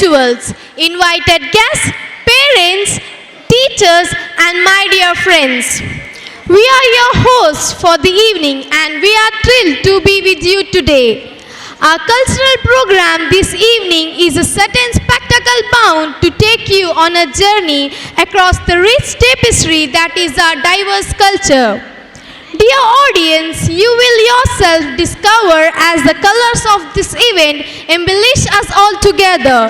Intellectuals, invited guests, parents, teachers, and my dear friends. We are your hosts for the evening and we are thrilled to be with you today. Our cultural program this evening is a certain spectacle bound to take you on a journey across the rich tapestry that is our diverse culture. Dear audience, you will yourself discover as the colors of this event embellish us all together.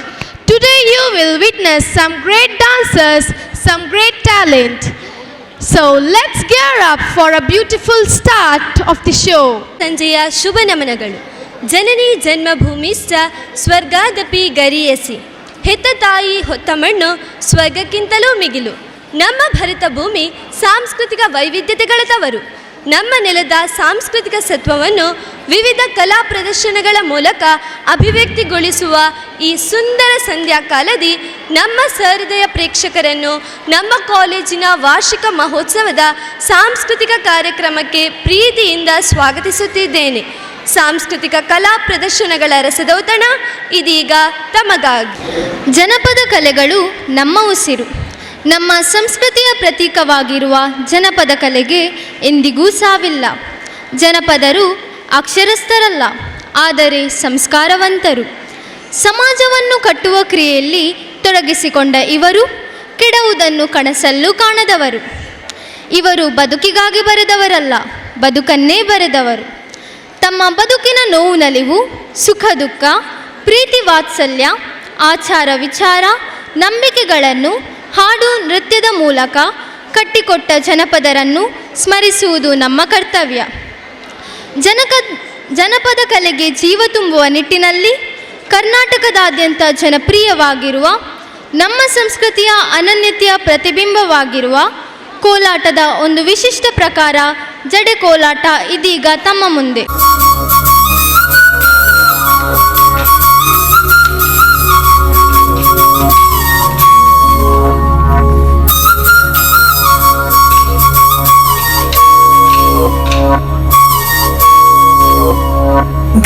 Today you will witness some great dancers, some great talent. So let's gear up for a beautiful start of the show. ಸಂಜೆಯ ಶುಭ ನಮನಗಳು. ಜನನಿ ಜನ್ಮಭೂಮಿಶ್ಚ ಸ್ವರ್ಗಾದಪಿ ಗರೀಯಸಿ. ಹೆತ್ತ ತಾಯಿ ಹೊತ್ತ ಮಣ್ಣು ಸ್ವರ್ಗಕ್ಕಿಂತಲೂ ಮಿಗಿಲು. ನಮ್ಮ ಭರತ ಭೂಮಿ ಸಾಂಸ್ಕೃತಿಕ ವೈವಿಧ್ಯತೆಗಳ ತವರು. ನಮ್ಮ ನೆಲದ ಸಾಂಸ್ಕೃತಿಕ ಸತ್ವವನ್ನು ವಿವಿಧ ಕಲಾ ಪ್ರದರ್ಶನಗಳ ಮೂಲಕ ಅಭಿವ್ಯಕ್ತಿಗೊಳಿಸುವ ಈ ಸುಂದರ ಸಂಧ್ಯಾಕಾಲದಿ ನಮ್ಮ ಸಹೃದಯ ಪ್ರೇಕ್ಷಕರನ್ನು ನಮ್ಮ ಕಾಲೇಜಿನ ವಾರ್ಷಿಕ ಮಹೋತ್ಸವದ ಸಾಂಸ್ಕೃತಿಕ ಕಾರ್ಯಕ್ರಮಕ್ಕೆ ಪ್ರೀತಿಯಿಂದ ಸ್ವಾಗತಿಸುತ್ತಿದ್ದೇನೆ. ಸಾಂಸ್ಕೃತಿಕ ಕಲಾ ಪ್ರದರ್ಶನಗಳ ರಸದೌತಣ ಇದೀಗ ತಮಗಾಗಿ. ಜನಪದ ಕಲೆಗಳು ನಮ್ಮ ಉಸಿರು. ನಮ್ಮ ಸಂಸ್ಕೃತಿಯ ಪ್ರತೀಕವಾಗಿರುವ ಜನಪದ ಕಲೆಗೆ ಎಂದಿಗೂ ಸಾವಿಲ್ಲ. ಜನಪದರು ಅಕ್ಷರಸ್ಥರಲ್ಲ, ಆದರೆ ಸಂಸ್ಕಾರವಂತರು. ಸಮಾಜವನ್ನು ಕಟ್ಟುವ ಕ್ರಿಯೆಯಲ್ಲಿ ತೊಡಗಿಸಿಕೊಂಡ ಇವರು ಕೆಡವುದನ್ನು ಕನಸಲ್ಲೂ ಕಾಣದವರು. ಇವರು ಬದುಕಿಗಾಗಿ ಬರೆದವರಲ್ಲ, ಬದುಕನ್ನೇ ಬರೆದವರು. ತಮ್ಮ ಬದುಕಿನ ನೋವು ನಲಿವು, ಸುಖ ದುಃಖ, ಪ್ರೀತಿ ವಾತ್ಸಲ್ಯ, ಆಚಾರ ವಿಚಾರ, ನಂಬಿಕೆಗಳನ್ನು ಹಾಡು ನೃತ್ಯದ ಮೂಲಕ ಕಟ್ಟಿಕೊಟ್ಟ ಜನಪದರನ್ನು ಸ್ಮರಿಸುವುದು ನಮ್ಮ ಕರ್ತವ್ಯ. ಜನಪದ ಕಲೆಗೆ ಜೀವ ತುಂಬುವ ನಿಟ್ಟಿನಲ್ಲಿ ಕರ್ನಾಟಕದಾದ್ಯಂತ ಜನಪ್ರಿಯವಾಗಿರುವ, ನಮ್ಮ ಸಂಸ್ಕೃತಿಯ ಅನನ್ಯತೆಯ ಪ್ರತಿಬಿಂಬವಾಗಿರುವ ಕೋಲಾಟದ ಒಂದು ವಿಶಿಷ್ಟ ಪ್ರಕಾರ ಜಡೆ ಕೋಲಾಟ ಇದೀಗ ತಮ್ಮ ಮುಂದೆ.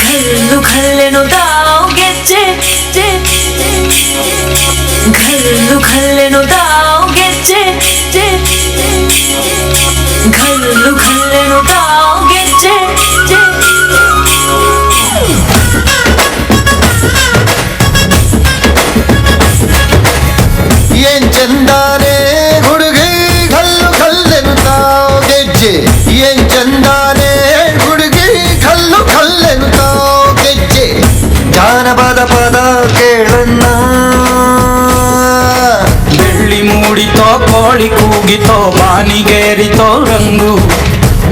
ಘಲ್ಲು ಘಲ್ಲೆನುತಾವ್ ಗೆಜ್ಜೆ, ಘಲ್ಲು ಘಲ್ಲೆನುತಾವ್ ಗೆಜ್ಜೆ, ಘಲ್ಲು ಘಲ್ಲೆನುತಾವ್ ಗೆಜ್ಜೆ. ಏನ್ ಚಂದಾನೆ ಹುಡುಗಿ, ಘಲ್ಲು ಘಲ್ಲೆನುತಾವ್ ಗೆಜ್ಜೆ. ಏನ್ ಚಂದಾನೆ ಹುಡುಗಿ, ಘಲ್ಲು ಘಲ್ಲೆನುತಾವ್ ಗೆಜ್ಜೆ. ಜಾನಪದ ಪದ ಕೇಳನ್ನ. ಬೆಳ್ಳಿ ಮೂಡಿತೋ, ಕೋಳಿ ಕೂಗಿತೋ, ಬಾನಿಗೇರಿತೋ ರಂಗು.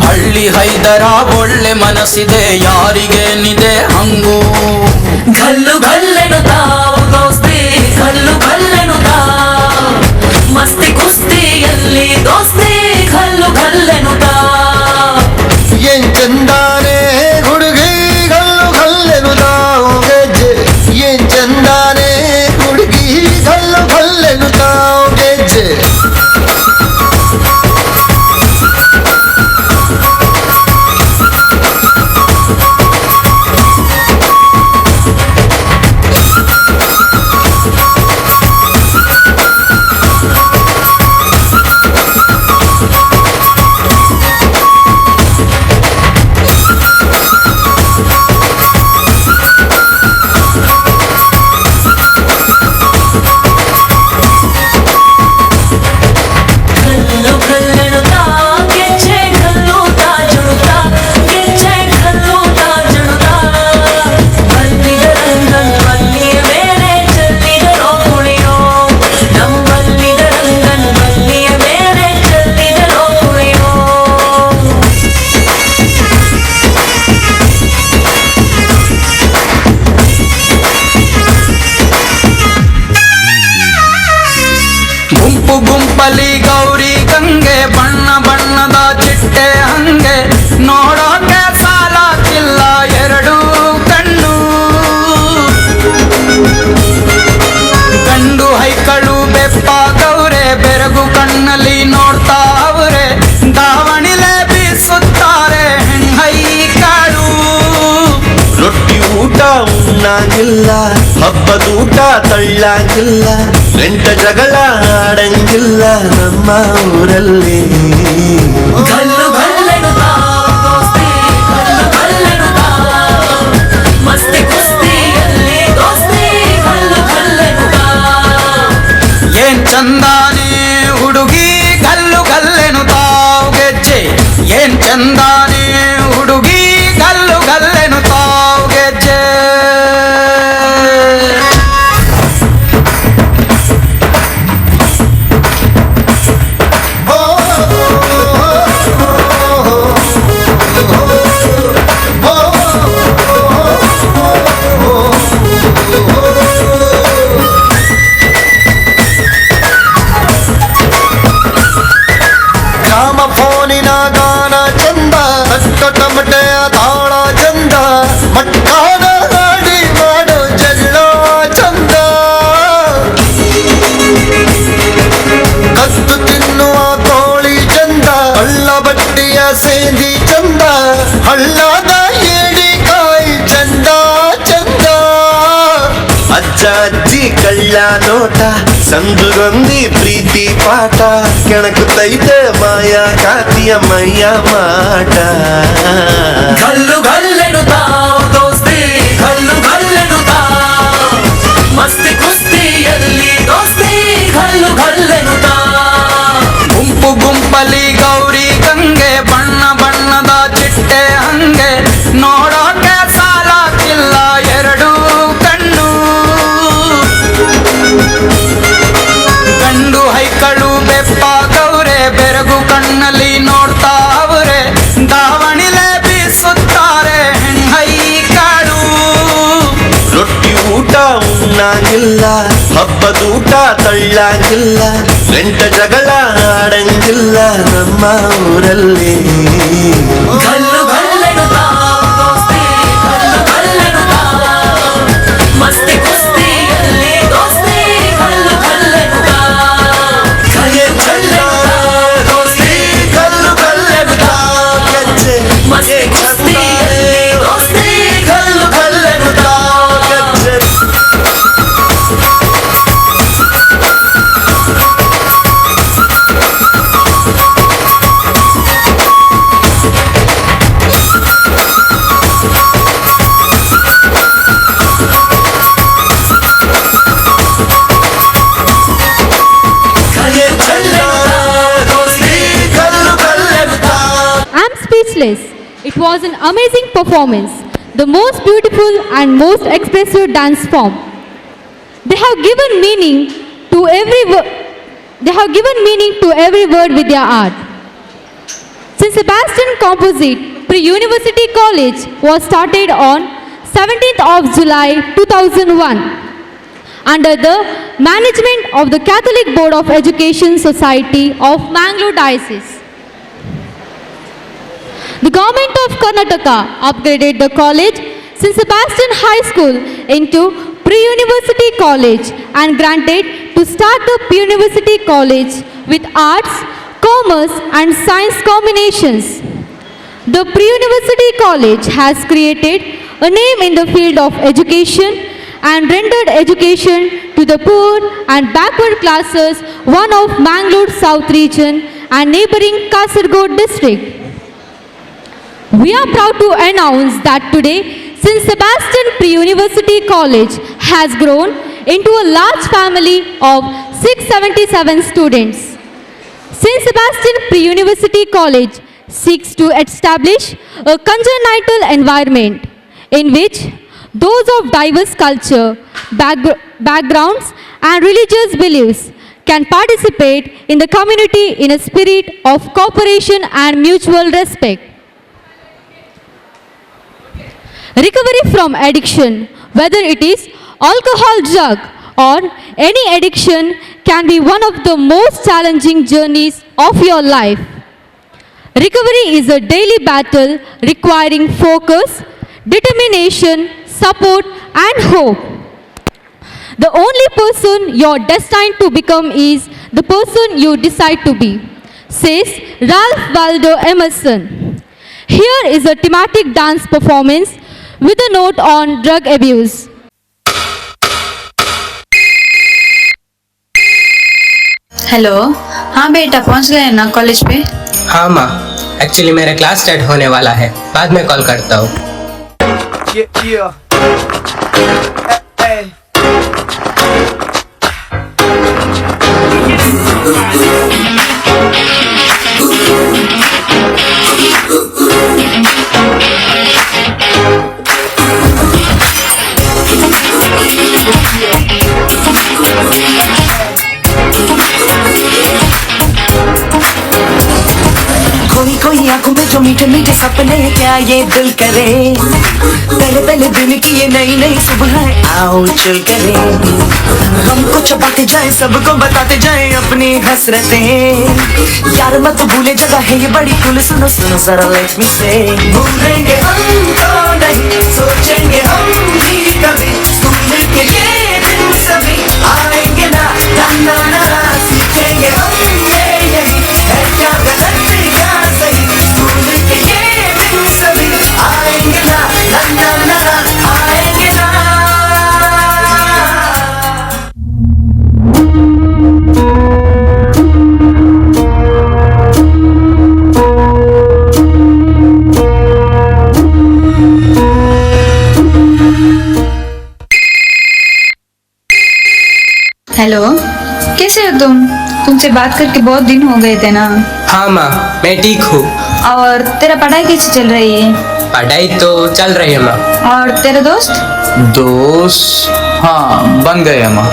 ಹಳ್ಳಿ ಹೈದರ ಒಳ್ಳೆ ಮನಸ್ಸಿದೆ, ಯಾರಿಗೇನಿದೆ ಹಂಗು. ಘಲ್ಲು ಘಲ್ಲೆನುತಾವ್ ದೋಸ್ತಿ, ಘಲ್ಲು ಘಲ್ಲೆನುತಾವ್ ಮಸ್ತಿ ಕುಸ್ತಿಯಲ್ಲಿ ದೋಸ್ತಿ, ಘಲ್ಲು ಘಲ್ಲೆನುತಾವ್. ಏನ್ ಚಂದಾನೆ ಹುಡುಗಿ, ಘಲ್ಲು ಘಲ್ಲೆನುತಾವ್ ಗೆಜ್ಜೆ. ಏನ್ ಚಂದಾನೆ ಹುಡುಗಿ, ಘಲ್ಲು ಘಲ್ಲೆನುತಾವ್ ಗೆಜ್ಜೆ. ಘಲ್ಲು ಘಲ್ಲೆನುತಾವ್ ಗೆಜ್ಜೆ, ಘಲ್ಲು ತಾಜುಣುತಾ ಗೆಜ್ಜೆ, ಘಲ್ಲು ತಾಜುಣುತಾ. ಬಲ್ಲಿದ ರಂಗನ್ ಬಲ್ಲಿಯ ಮೇಲೆ ಚೆಲ್ಲಿದರೋ ಕುಣಿಯೋ, ನಮ್ಮಲ್ಲಿದ ರಂಗನ್ ಬಲ್ಲಿಯ ಮೇಲೆ ಚೆಲ್ಲಿದರೋ ಕುಣಿಯೋ. ಗುಂಪು ಗುಂಪಲಿ ಗೌರಿ ಗಂಗೆ, ಬಣ್ಣ ಬಣ್ಣದ ಚಿಟ್ಟೆ ಹಂಗೆ, ನೋಡೋಕೆ ಸಾಲಕ್ಕಿಲ್ಲ ಎರಡು ಕಣ್ಣು. ಗಂಡು ಹೈಕಳು ಬೆಪ್ಪಾಗವ್ರೆ, ಬೆರಗು ಕಣ್ಣಲ್ಲಿ ನೋಡ್ತಾವ್ರೆ, ದಾವಣಿಲೆ ಬೀಸುತ್ತಾರೆ ಹೆಣ್ಣೈಕಾಳು. ರೊಟ್ಟಿ ಊಟ ಊಟ ಉಣ್ಣಾಗಿಲ್ಲ, ಹಬ್ಬದೂಟ ತಳ್ಳಾಗಿಲ್ಲ, ನೆಂಟ ಜಗಳ ಆಡಂಗಿಲ್ಲ ನಮ್ಮ ಊರಲ್ಲಿ. ಘಲ್ಲು ಘಲ್ಲೆನುತಾ ದೋಸ್ತಿ, ಘಲ್ಲು ಘಲ್ಲೆನುತಾ, ಮಸ್ತಿ ಕುಸ್ತಿಯಲ್ಲಿ ದೋಸ್ತಿ, ಘಲ್ಲು ಘಲ್ಲೆನುತಾ. ಏನ್ ಚಂದಾನೆ ಹುಡುಗಿ ಗಲ್ಲು ಗಲ್ಲೆನುತಾವ್ ಗೆಜ್ಜೆ, ಏನ್ ಚಂದಾನೆ ಹುಡುಗಿ ಗಲ್ಲು ಗಲ್ಲೆನುತಾವ್ ಗೆಜ್ಜೆ. ಗ್ರಾಮಫೋನಿನ ಗಾನ ಚಂದ, ತಟ್ಟ ಟಮಟೆಯ ತಾಳ ಚಂದ, ಮಟ್ಟಾದ ಗಾಡಿ ಮಾಡೋ ಜಗಳ ಚಂದ, ಕದ್ದು ತಿನ್ನುವ ಕೋಳಿ ಚಂದ, ಹಳ್ಳ ಬಟ್ಟಿಯ ಸೇಂದಿ ಚಂದ, ಹಳ್ಳದ ಏಡಿಕಾಯಿ ಚಂದ ಚಂದ. ಅಜ್ಜ ಅಜ್ಜಿ ಕಳ್ಳ ನೋಟ, ಸಂದುಗೊಂದಿ ಪ್ರೀತಿ ಪಾಠ, ಕೆಣಕುತ್ತೈತೆ ಮಾಯಾ ಕಾತಿಯ ಮೈಯ ಮಾಟ. ಘಲ್ಲು ಘಲ್ಲೆನುತಾ ದೋಸ್ತಿ, ಘಲ್ಲು ಘಲ್ಲೆನುತಾ, ಮಸ್ತಿ ಕುಸ್ತಿಯಲ್ಲಿ ದೋಸ್ತಿ, ಘಲ್ಲು ಘಲ್ಲೆನುತಾ. ಗುಂಪು ಗುಂಪಲಿ ಗೌರಿ ಗಂಗೆ, ಬಣ್ಣ ಬಣ್ಣದ ಚಿಟ್ಟೆ ಹಂಗೆ, ನೋಡೋಕೆ ಸಾಲಾಗಿಲ್ಲ ಎರಡು ಕಣ್ಣು. ಗಂಡು ಹೈಕಳು ಬೆಪ್ಪಾಗವ್ರೆ, ಬೆರಗು ಕಣ್ಣಲ್ಲಿ ನೋಡ್ತಾವ್ರೆ, ದಾವಣಿಲೆ ಬೀಸುತ್ತಾರೆ ಹೆಣ್ಣೈಕಾಳು. ರೊಟ್ಟಿ ಊಟ ಉಣ್ಣಾಗಿಲ್ಲ, ಹಬ್ಬದೂಟ ತಳ್ಳಾಗಿಲ್ಲ, ನೆಂಟ ಜಗಳ ಆಡಂಗಿಲ್ಲ ನಮ್ಮ ಊರಲ್ಲಿ. ಘಲ್ಲು ಘಲ್ಲೆನುತಾ ದೋಸ್ತಿ, ಘಲ್ಲು ಘಲ್ಲೆನುತಾ, ಮಸ್ತಿ ಕುಸ್ತಿಯಲ್ಲಿ ದೋಸ್ತಿ, ಘಲ್ಲು ಘಲ್ಲೆನುತಾ. ಘಲ್ಲು ಘಲ್ಲೆನುತಾ ದೋಸ್ತಿ, ಕಲ್ಲು ಕಲ್ಲೆನುತಾ ಗೆಜ್ಜೆ, ಮಸ್ತಿ ಕುಸ್ತಿಯಲ್ಲಿ ದೋಸ್ತಿ, ಕಲ್ಲು ಕಲ್ಲೆನುತಾ ಗೆಜ್ಜೆ. ಘಲ್ಲು ಘಲ್ಲೆನುತಾ ದೋಸ್ತಿ, ಕಲ್ಲು ಕಲ್ಲೆನುತಾ. I'm speechless. It was an amazing performance, the most beautiful and most expressive dance form. They have given meaning to every they have given meaning to every word with their art. St. Sebastian Composite Pre-University College was started on 17th of July 2001 under the management of the Catholic Board of Education Society of Mangalore Diocese. The government of Karnataka upgraded the college St. Sebastian High School into pre-university college and granted to start the pre-university college with arts, commerce and science combinations. The pre-university college has created a name in the field of education and rendered education to the poor and backward classes, one of Mangalore South region and neighboring Kasargod district. We are proud to announce that today, St. Sebastian Pre-University College has grown into a large family of 677 students. St. Sebastian Pre-University College seeks to establish a congenital environment in which those of diverse culture, backgrounds and religious beliefs can participate in the community in a spirit of cooperation and mutual respect. Recovery from addiction, whether it is alcohol, drug, or any addiction, can be one of the most challenging journeys of your life. Recovery is a daily battle requiring focus, determination, support, and hope. The only person you're destined to become is the person you decide to be, says Ralph Waldo Emerson. Here is a thematic dance performance with a note on drug abuse. Hello. हाँ बेटा, पहुंच गए ना college पे? हाँ माँ, actually मेरा class start होने वाला है, बाद में कॉल करता हूँ। खोई खोई आंखों में जो मीठे मीठे सपने, क्या ये दिल करे। पहले पहले दिन की ये नई नई सुबह है, आओ चल करे। हमको छुपाते जाए, सबको बताते जाए अपनी हसरतें। यार मत भूले, जगह है ये बड़ी कुल। सुनो सुनो जरा let me से, भूलेंगे हम तो नहीं, सोचेंगे हम भी कभी। स्कूल के ये दिन सभी आएंगे ना ना ना ना, सीखेंगे हम ये यही है क्या गलत क्या सही। स्कूल के ये दिन सभी आएंगे ना ना ना ना, आएंगे ना। हेलो, कैसे हो तुम? तुमसे बात करके बहुत दिन हो गए थे ना। हाँ माँ, मैं ठीक हूँ। और तेरा पढ़ाई कैसी चल रही है? पढ़ाई तो चल रही है माँ। और तेरा दोस्त? दोस्त हाँ बन गए माँ।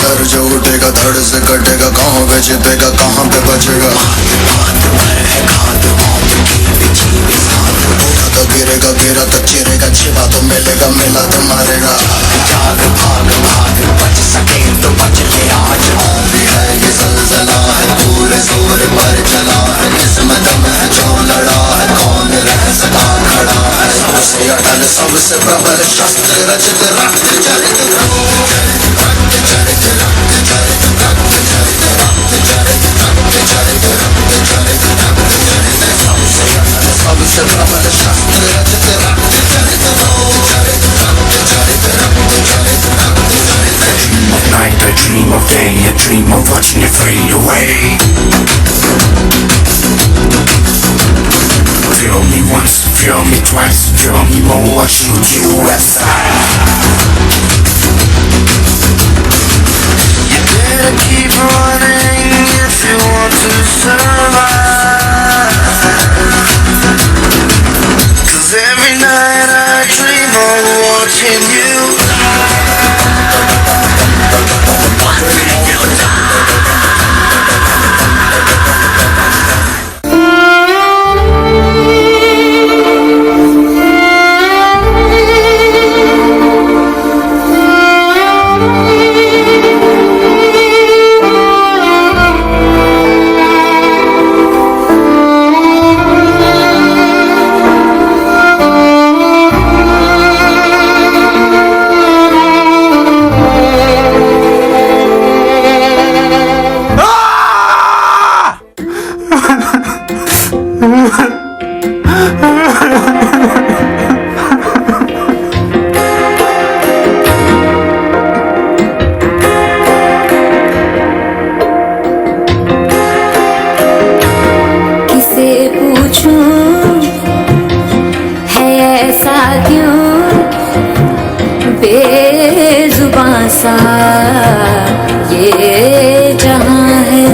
सर जो उठेगा धड़ से कटेगा, कहाँ पे छिपेगा कहाँ पे बचेगा। उठा तो गिरेगा, गिरा तो चिरेगा, छिपा तो मिलेगा, मिला तो मारेगा। भाग भाग भाग, बच सके तो बच ले आज। भी है ये जलजला है, पूरे जोर पर चला है, किस्मत दम है जो लड़ा है, कौन रह सका खड़ा है। सबसे अटल सबसे प्रबल शस्त्र रचित रक्त चरित रक्त चरित रक्त चरित रक्त चरित रक्त चरित रक्त चरित रक्त चरित रक्त चरित। सबसे अटल सबसे प्रबल शस्त्र रचित रक्त चरित चरित रक्त चरित रक्त चरित रक्त चरित। I dream of night, I dream of day, I dream of watching you fade away. Feel me once, feel me twice, feel me more, I'll shoot you aside. You better keep running if you want to survive. 'Cause every night I dream of watching you die. Watching you die. किसे पूछूं है ऐसा क्यों बेजुबां सा ये जहां है।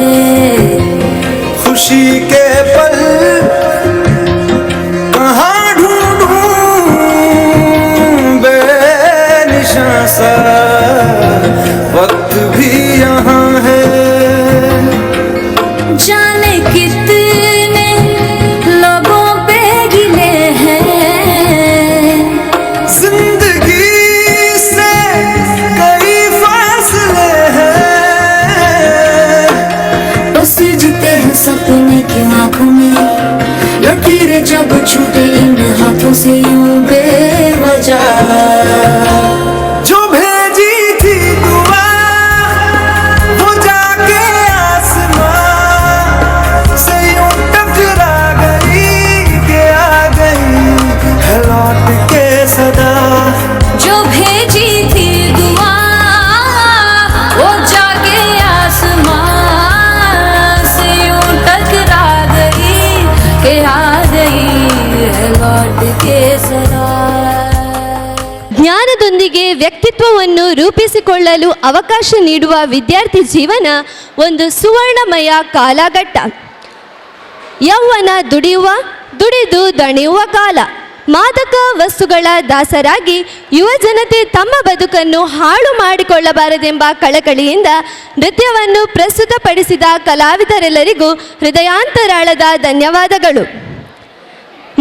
खुशी के पल कहाँ ढूंढूं, बेनिशां सा वक्त भी यहाँ है। जाने कितने लोगों पे गिले हैं, जिंदगी से कई फासले हैं। बस जीते हैं सपने की आंखों में। भेजी थी दुआ, वो जाके आसमां से यूं टकरा गई के आ गई है लौट के सदा। ಜ್ಞಾನದೊಂದಿಗೆ ವ್ಯಕ್ತಿತ್ವವನ್ನು ರೂಪಿಸಿಕೊಳ್ಳಲು ಅವಕಾಶ ನೀಡುವ ವಿದ್ಯಾರ್ಥಿ ಜೀವನ ಒಂದು ಸುವರ್ಣಮಯ ಕಾಲಘಟ್ಟ. ಯೌವನ ದುಡಿಯುವ, ದುಡಿದು ದಣಿಯುವ ಕಾಲ. ಮಾದಕ ವಸ್ತುಗಳ ದಾಸರಾಗಿ ಯುವ ಜನತೆ ತಮ್ಮ ಬದುಕನ್ನು ಹಾಳು ಮಾಡಿಕೊಳ್ಳಬಾರದೆಂಬ ಕಳಕಳಿಯಿಂದ ನೃತ್ಯವನ್ನು ಪ್ರಸ್ತುತಪಡಿಸಿದ ಕಲಾವಿದರೆಲ್ಲರಿಗೂ ಹೃದಯಾಂತರಾಳದ ಧನ್ಯವಾದಗಳು.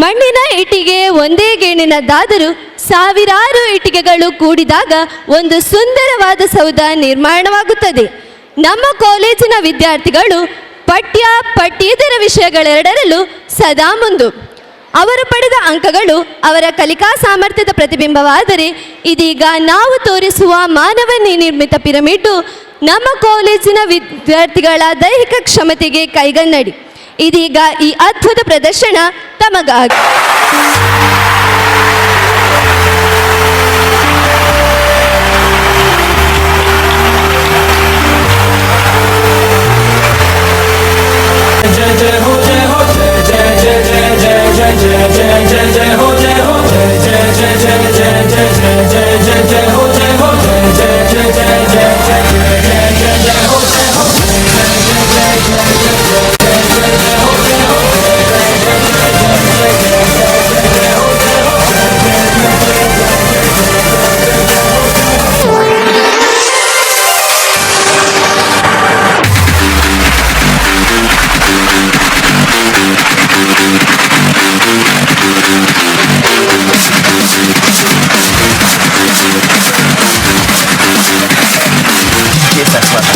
ಮಣ್ಣಿನ ಇಟ್ಟಿಗೆ ಒಂದೇ ಗೇಣಿನದ್ದಾದರೂ ಸಾವಿರಾರು ಇಟ್ಟಿಗೆಗಳು ಕೂಡಿದಾಗ ಒಂದು ಸುಂದರವಾದ ಸೌಧ ನಿರ್ಮಾಣವಾಗುತ್ತದೆ. ನಮ್ಮ ಕಾಲೇಜಿನ ವಿದ್ಯಾರ್ಥಿಗಳು ಪಠ್ಯ ಪಠ್ಯೇತರ ವಿಷಯಗಳೆರಡರಲ್ಲೂ ಸದಾ ಮುಂದು. ಅವರು ಪಡೆದ ಅಂಕಗಳು ಅವರ ಕಲಿಕಾ ಸಾಮರ್ಥ್ಯದ ಪ್ರತಿಬಿಂಬವಾದರೆ, ಇದೀಗ ನಾವು ತೋರಿಸುವ ಮಾನವ ನಿರ್ಮಿತ ಪಿರಮಿಡ್ಡು ನಮ್ಮ ಕಾಲೇಜಿನ ವಿದ್ಯಾರ್ಥಿಗಳ ದೈಹಿಕ ಕ್ಷಮತೆಗೆ ಕೈಗನ್ನಡಿ. ಇದೀಗ ಈ ಅದ್ಭುತ ಪ್ರದರ್ಶನ ತಮಗಾಗಿ. जय जय हो जय हो जय जय जय जय जय जय जय जय जय हो जय हो जय जय जय जय जय जय जय जय जय जय हो जय हो जय जय जय जय जय जय जय जय जय जय हो जय हो जय जय जय जय जय जय जय हो जय हो जय जय जय जय जय जय जय जय जय हो जय हो जय जय जय जय जय जय जय जय हो जय हो। DJ Saraswati.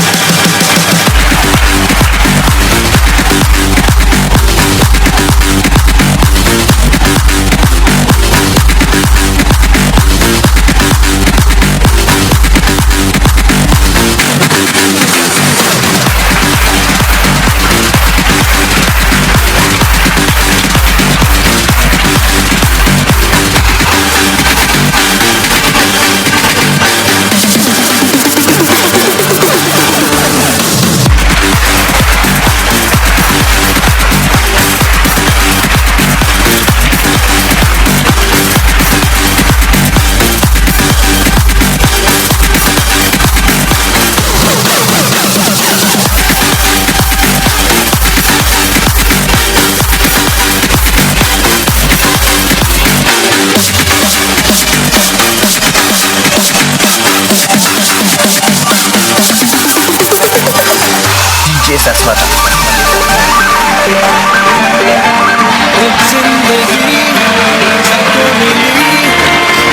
DJ Saraswati. एक जिंदगी सबको मिली,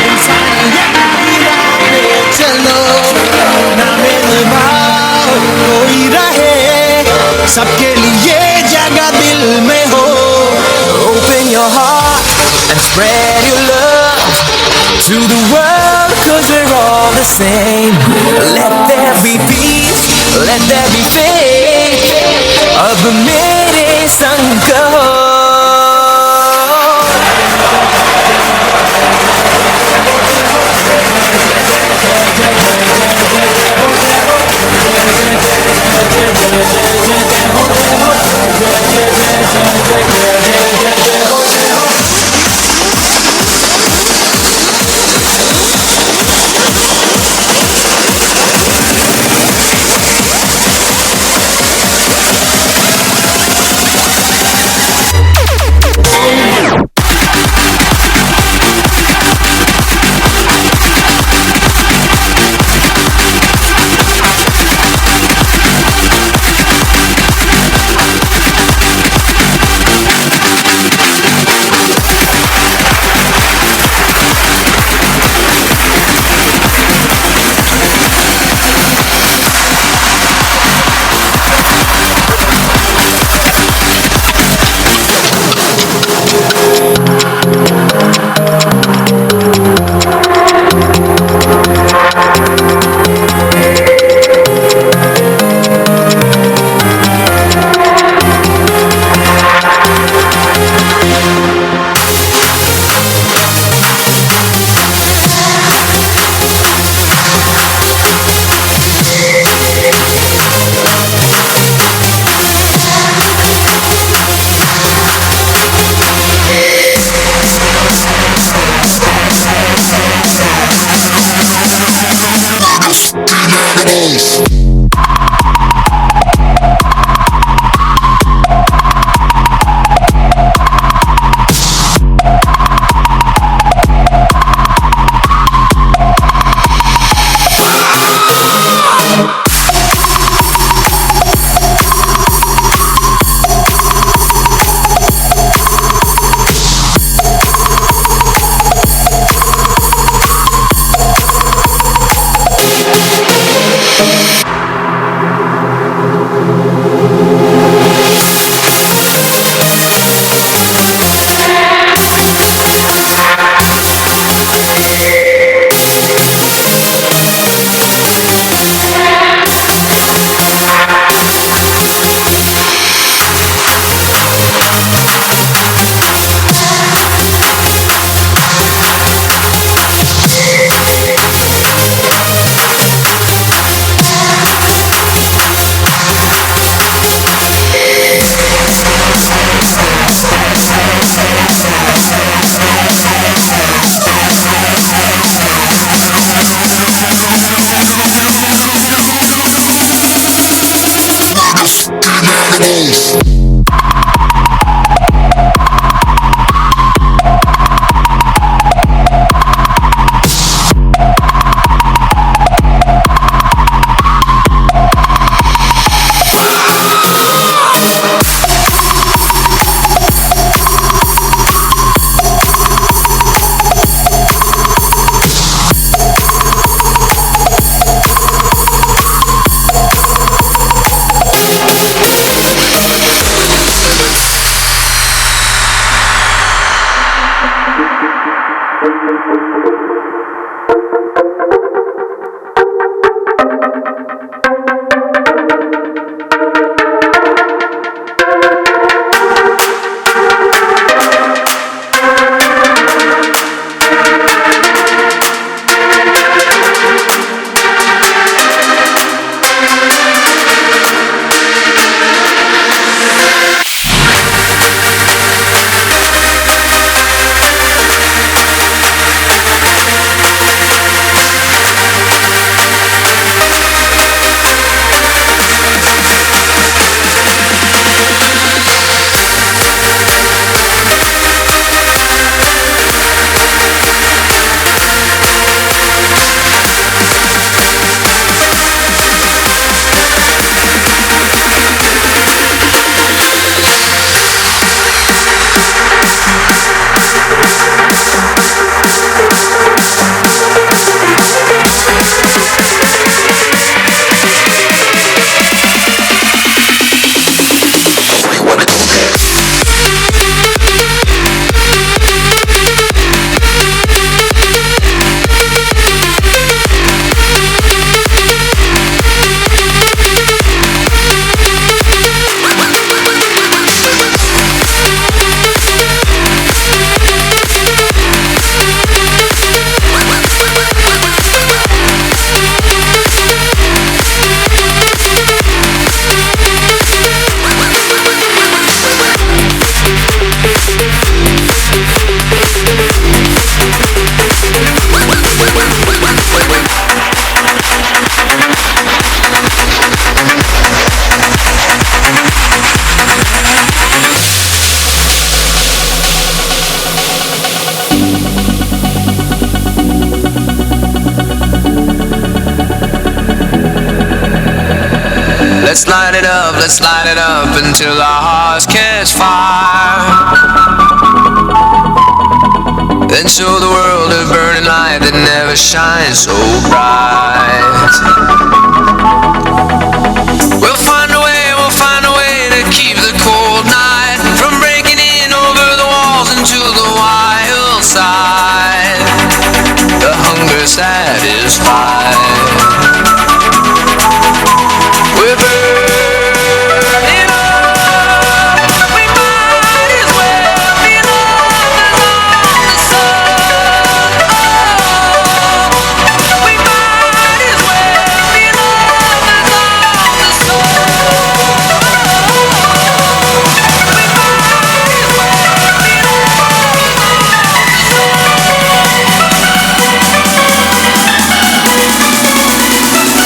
इंसानियत की राह पे चलो, ना भेदभाव कोई रहे, सबके लिए जगह दिल में हो। Open your heart and spread your love to the world, 'cause we're all the same. Let there be peace, let there be faith. अब मेरे संग कहो। Let's light it up, let's light it up until our hearts catch fire. Then show the world a burning light that never shines so bright. We'll find a way, we'll find a way to keep the cold night from breaking in over the walls into the wild side. The hunger satisfied. We're burning up. We might as well be lovers on the sun. Oh, we might as well be lovers on the sun. We might as well be lovers on the sun.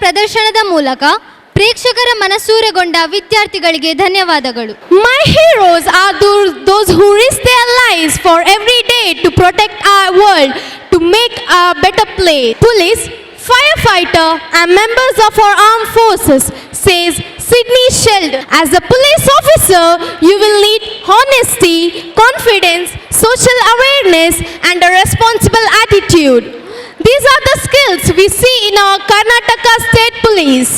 ಪ್ರದರ್ಶನದ ಮೂಲಕ ಪ್ರೇಕ್ಷಕರ ಮನಸೂರೆಗೊಂಡ ವಿದ್ಯಾರ್ಥಿಗಳಿಗೆ ಧನ್ಯವಾದಗಳು. My heroes are those who risk their lives for every day to protect our world, to make a better place. Police, firefighter and members of our armed forces, says Sidney Sheldon. As a police officer, you will need honesty, confidence, social awareness and a responsible attitude. These are the skills we see in our Karnataka State Police.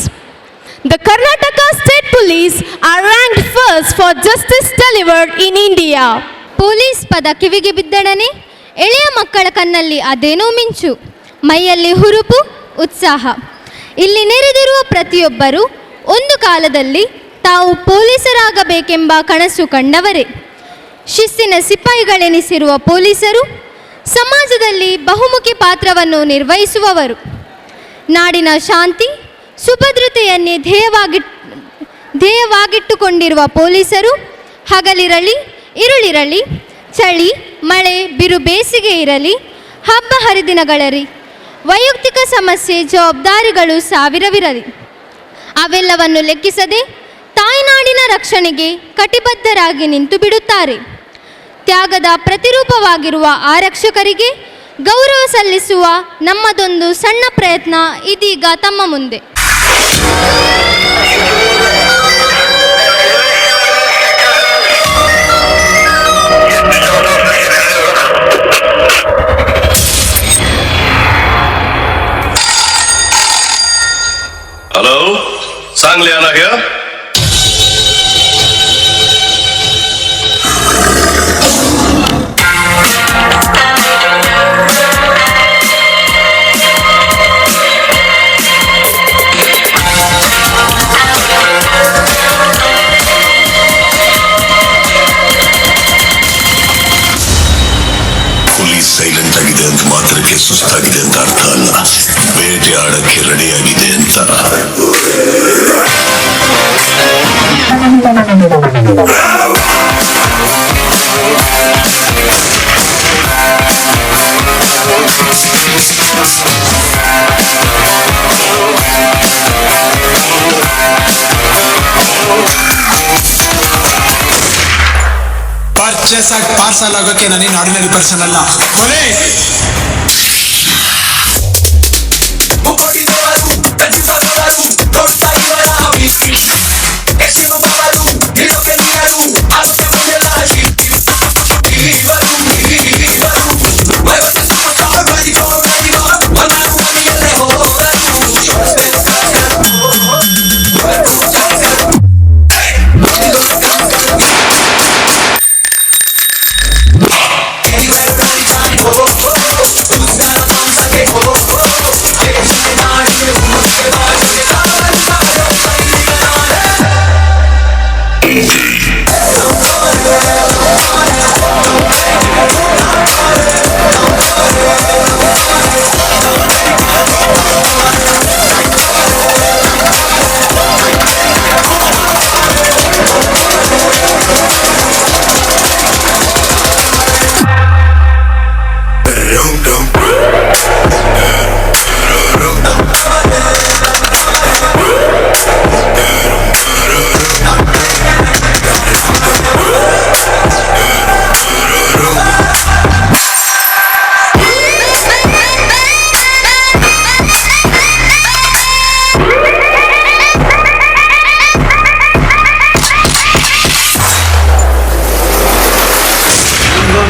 The Karnataka State Police are ranked first for justice delivered in India. Police ಪದ ಕಿವಿಗೆ ಬಿದ್ದಡನೆ ಎಳೆಯ ಮಕ್ಕಳ ಕಣ್ಣಲ್ಲಿ ಅದೇನೋ ಮಿಂಚು, ಮೈಯಲ್ಲಿ ಹುರುಪು, ಉತ್ಸಾಹ. ಇಲ್ಲಿ ನೆರೆದಿರುವ ಪ್ರತಿಯೊಬ್ಬರು ಒಂದು ಕಾಲದಲ್ಲಿ ತಾವು ಪೊಲೀಸರಾಗಬೇಕೆಂಬ ಕನಸು ಕಂಡವರೇ. ಶಿಸ್ತಿನ ಸಿಪಾಯಿಗಳೆನಿಸಿರುವ ಪೊಲೀಸರು ಸಮಾಜದಲ್ಲಿ ಬಹುಮುಖಿ ಪಾತ್ರವನ್ನು ನಿರ್ವಹಿಸುವವರು. ನಾಡಿನ ಶಾಂತಿ ಸುಭದ್ರತೆಯನ್ನೇ ಧ್ಯೇಯವಾಗಿಟ್ಟುಕೊಂಡಿರುವ ಪೊಲೀಸರು ಹಗಲಿರಲಿ ಇರುಳಿರಲಿ, ಚಳಿ ಮಳೆ ಬಿರು ಬೇಸಿಗೆ ಇರಲಿ, ಹಬ್ಬ ಹರಿದಿನಗಳರಿ, ವೈಯಕ್ತಿಕ ಸಮಸ್ಯೆ ಜವಾಬ್ದಾರಿಗಳು ಸಾವಿರವಿರಲಿ, ಅವೆಲ್ಲವನ್ನು ಲೆಕ್ಕಿಸದೆ ತಾಯ್ನಾಡಿನ ರಕ್ಷಣೆಗೆ ಕಟಿಬದ್ಧರಾಗಿ ನಿಂತು ಬಿಡುತ್ತಾರೆ. ತ್ಯಾಗದ ಪ್ರತಿರೂಪವಾಗಿರುವ ಆರಕ್ಷಕರಿಗೆ ಗೌರವ ಸಲ್ಲಿಸುವ ನಮ್ಮದೊಂದು ಸಣ್ಣ ಪ್ರಯತ್ನ ಇದೀಗ ತಮ್ಮ ಮುಂದೆ. Hello, Sangliana here. ಹುಲಿ ಸೈಲೆಂಟ್ ಆಗಿದೆ ಅಂತ ಮಾತ್ರಕ್ಕೆ ಸುಸ್ತಾಗಿದೆ ಅಂತ ಅರ್ಥ ಅಲ್ಲ, ಬೇಟೆ ಆಡಕ್ಕೆ ರೆಡಿ ಆಗಿದೆ ಅಂತ. ಪರ್ಚೇಸ್ ಆಗಿ ಪಾರ್ಸಲ್ ಆಗೋಕೆ ನಾನೇನು ಆರ್ಡಿನರಿ ಪರ್ಸನ್ ಅಲ್ಲ. ಕೊಲೆ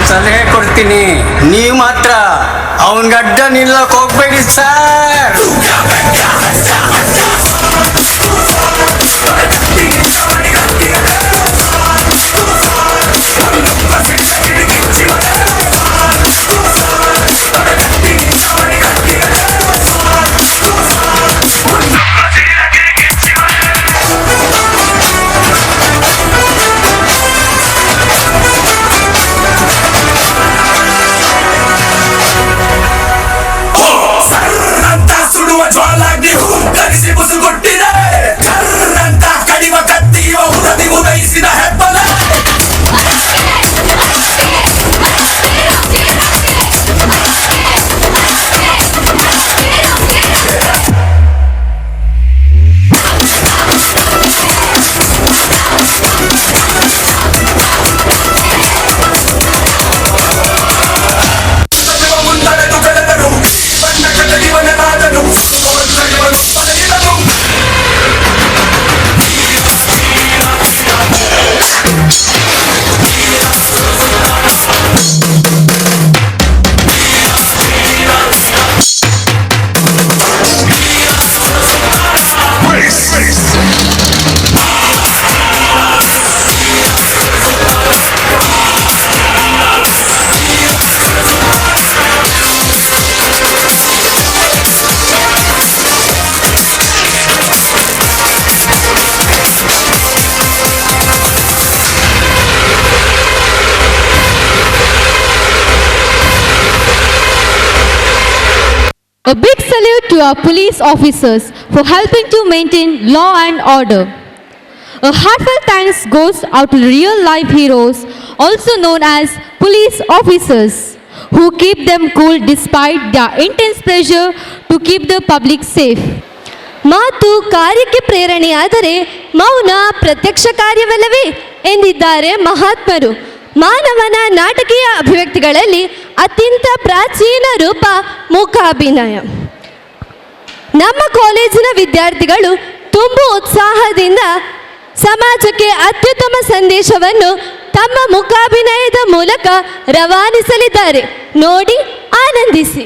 ಸಲಹೆ ಕೊಡ್ತೀನಿ, ನೀವು ಮಾತ್ರ ಅವನ ಗಡ್ಡ ನಿಲ್ಲಕ್ ಹೋಗ್ಬೇಡಿ ಸರ್. ಅಂತ A big salute to our police officers for helping to maintain law and order. A heartfelt thanks goes out to real life heroes, also known as police officers, who keep them cool despite their intense pressure to keep the public safe. ಮಾತು ಕಾರ್ಯಕ್ಕೆ ಪ್ರೇರಣೆಯಾದರೆ ಮೌನ ಪ್ರತ್ಯಕ್ಷ ಕಾರ್ಯವಲ್ಲವೇ ಎಂದಿದ್ದಾರೆ ಮಹಾತ್ಮರು. ಮಾನವನ ನಾಟಕೀಯ ಅಭಿವ್ಯಕ್ತಿಗಳಲ್ಲಿ ಅತ್ಯಂತ ಪ್ರಾಚೀನ ರೂಪ ಮೂಕಾಭಿನಯ. ನಮ್ಮ ಕಾಲೇಜಿನ ವಿದ್ಯಾರ್ಥಿಗಳು ತುಂಬು ಉತ್ಸಾಹದಿಂದ ಸಮಾಜಕ್ಕೆ ಅತ್ಯುತ್ತಮ ಸಂದೇಶವನ್ನು ತಮ್ಮ ಮೂಕಾಭಿನಯದ ಮೂಲಕ ರವಾನಿಸಲಿದ್ದಾರೆ. ನೋಡಿ, ಆನಂದಿಸಿ.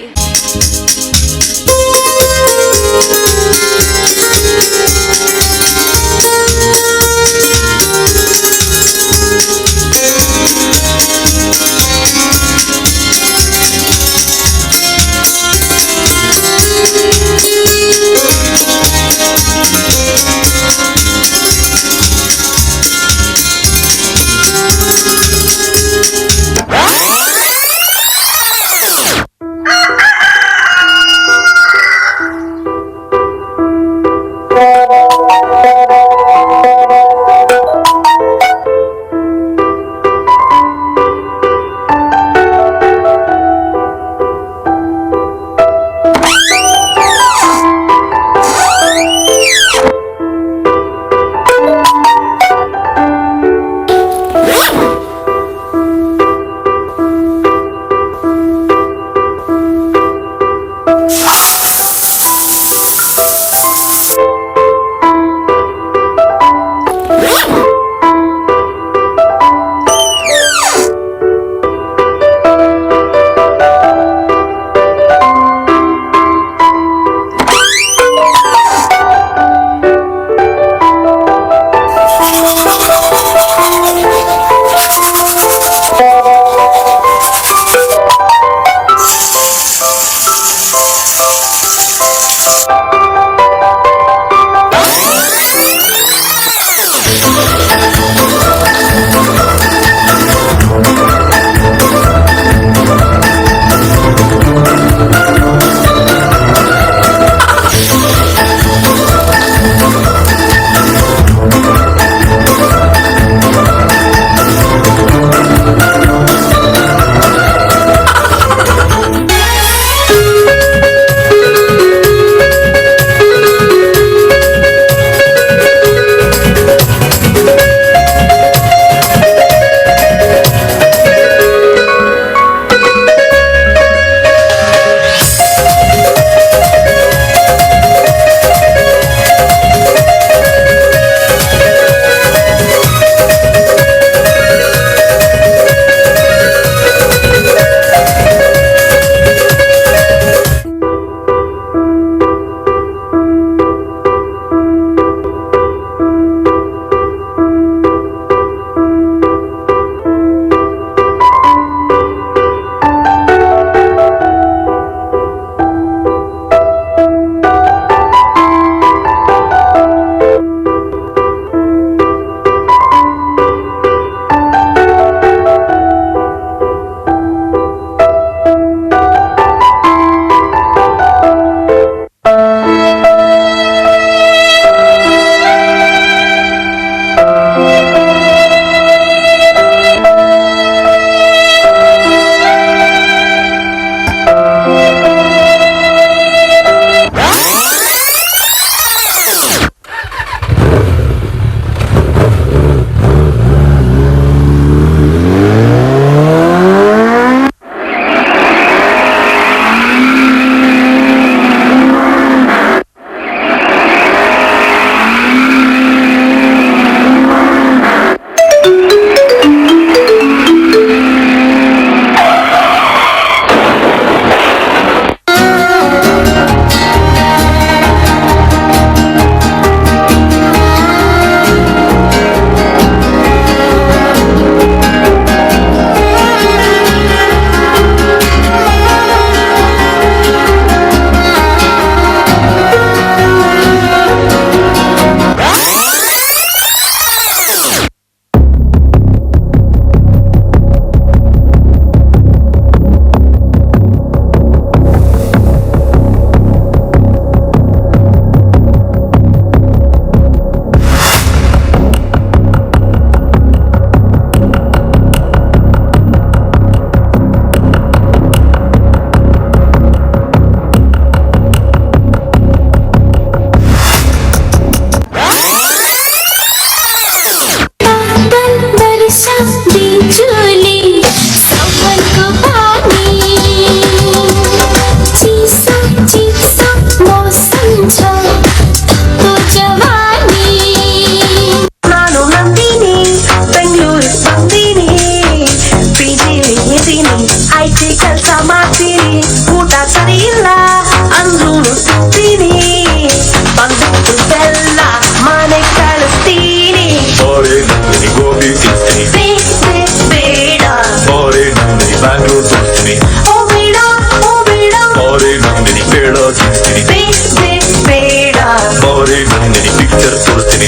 ಬನ್ನಿ ಪಿಕ್ಚರ್ ತೋರಿಸ್ತೀನಿ.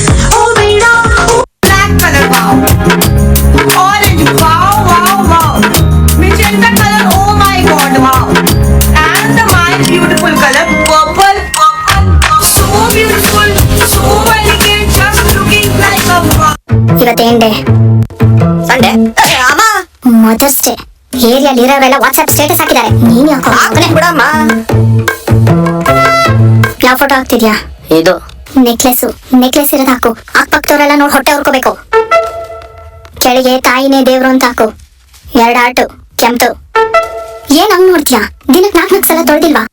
Black color, wow. Orange, wow, wow, wow. Magenta color, oh my god, wow. And the my beautiful color, purple, purple, so beautiful, so elegant, just looking like a wow. ಇವತ್ತೇನ್ day? Sunday. ಅಮ್ಮ, mother's day. ಏರಿಯಲ್ಲಿ ಇರೋರೆಲ್ಲ WhatsApp status ಹಾಕಿದ್ದಾರೆ. ನೀನ್ ಯಾಕೋ ಬಿಡಮ್ಮ. ಯಾವ photo ಹಾಕ್ತಿದ್ಯಾ? ಇದು necklace. Necklace ಇರೋದು ಹಾಕು. ಅಕ್ಕಪಕ್ಕದವರೆಲ್ಲ ನೋಡಿ ಹೊಟ್ಟೆ ಹುರ್ಕೋಬೇಕು. ಕೆಳಗೆ ತಾಯಿನೇ ದೇವ್ರು ಅಂತ ಹಾಕು. ಎರಡು ಆಟು ಕೆಂಪು. ಏನ್ ಹಂಗ್ ನೋಡ್ತೀಯಾ? ದಿನಕ್ ನಾಲ್ಕು ನಾಲ್ಕು ಸಲ ತೊಳೆದಿಲ್ವಾ?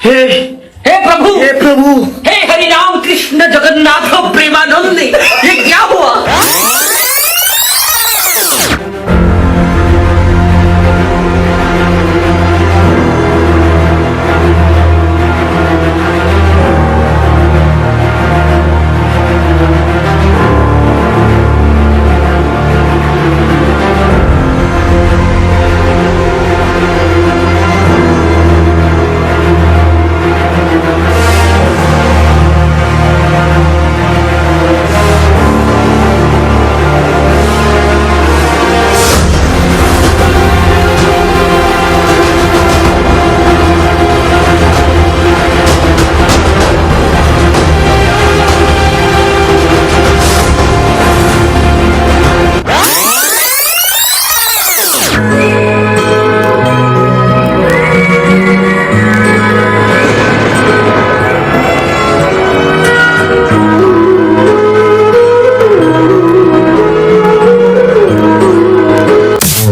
हे हे प्रभु, हे प्रभु, हे हरि राम कृष्ण जगन्नाथ प्रेमानंद, ये क्या हुआ?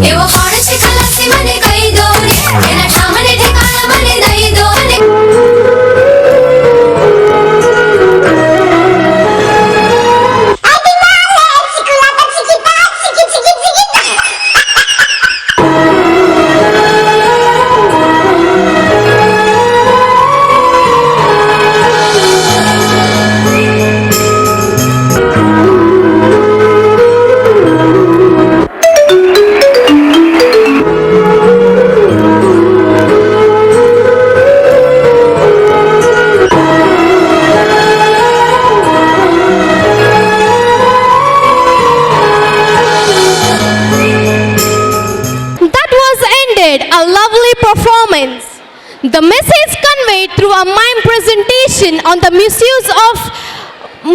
એવો કોણ છે ખલાસી મને કહી દો ને, એના ઠામને ઠેકાણા મને દઈ દો ને. That was ended a lovely performance. The message conveyed through a mime presentation on the misuse of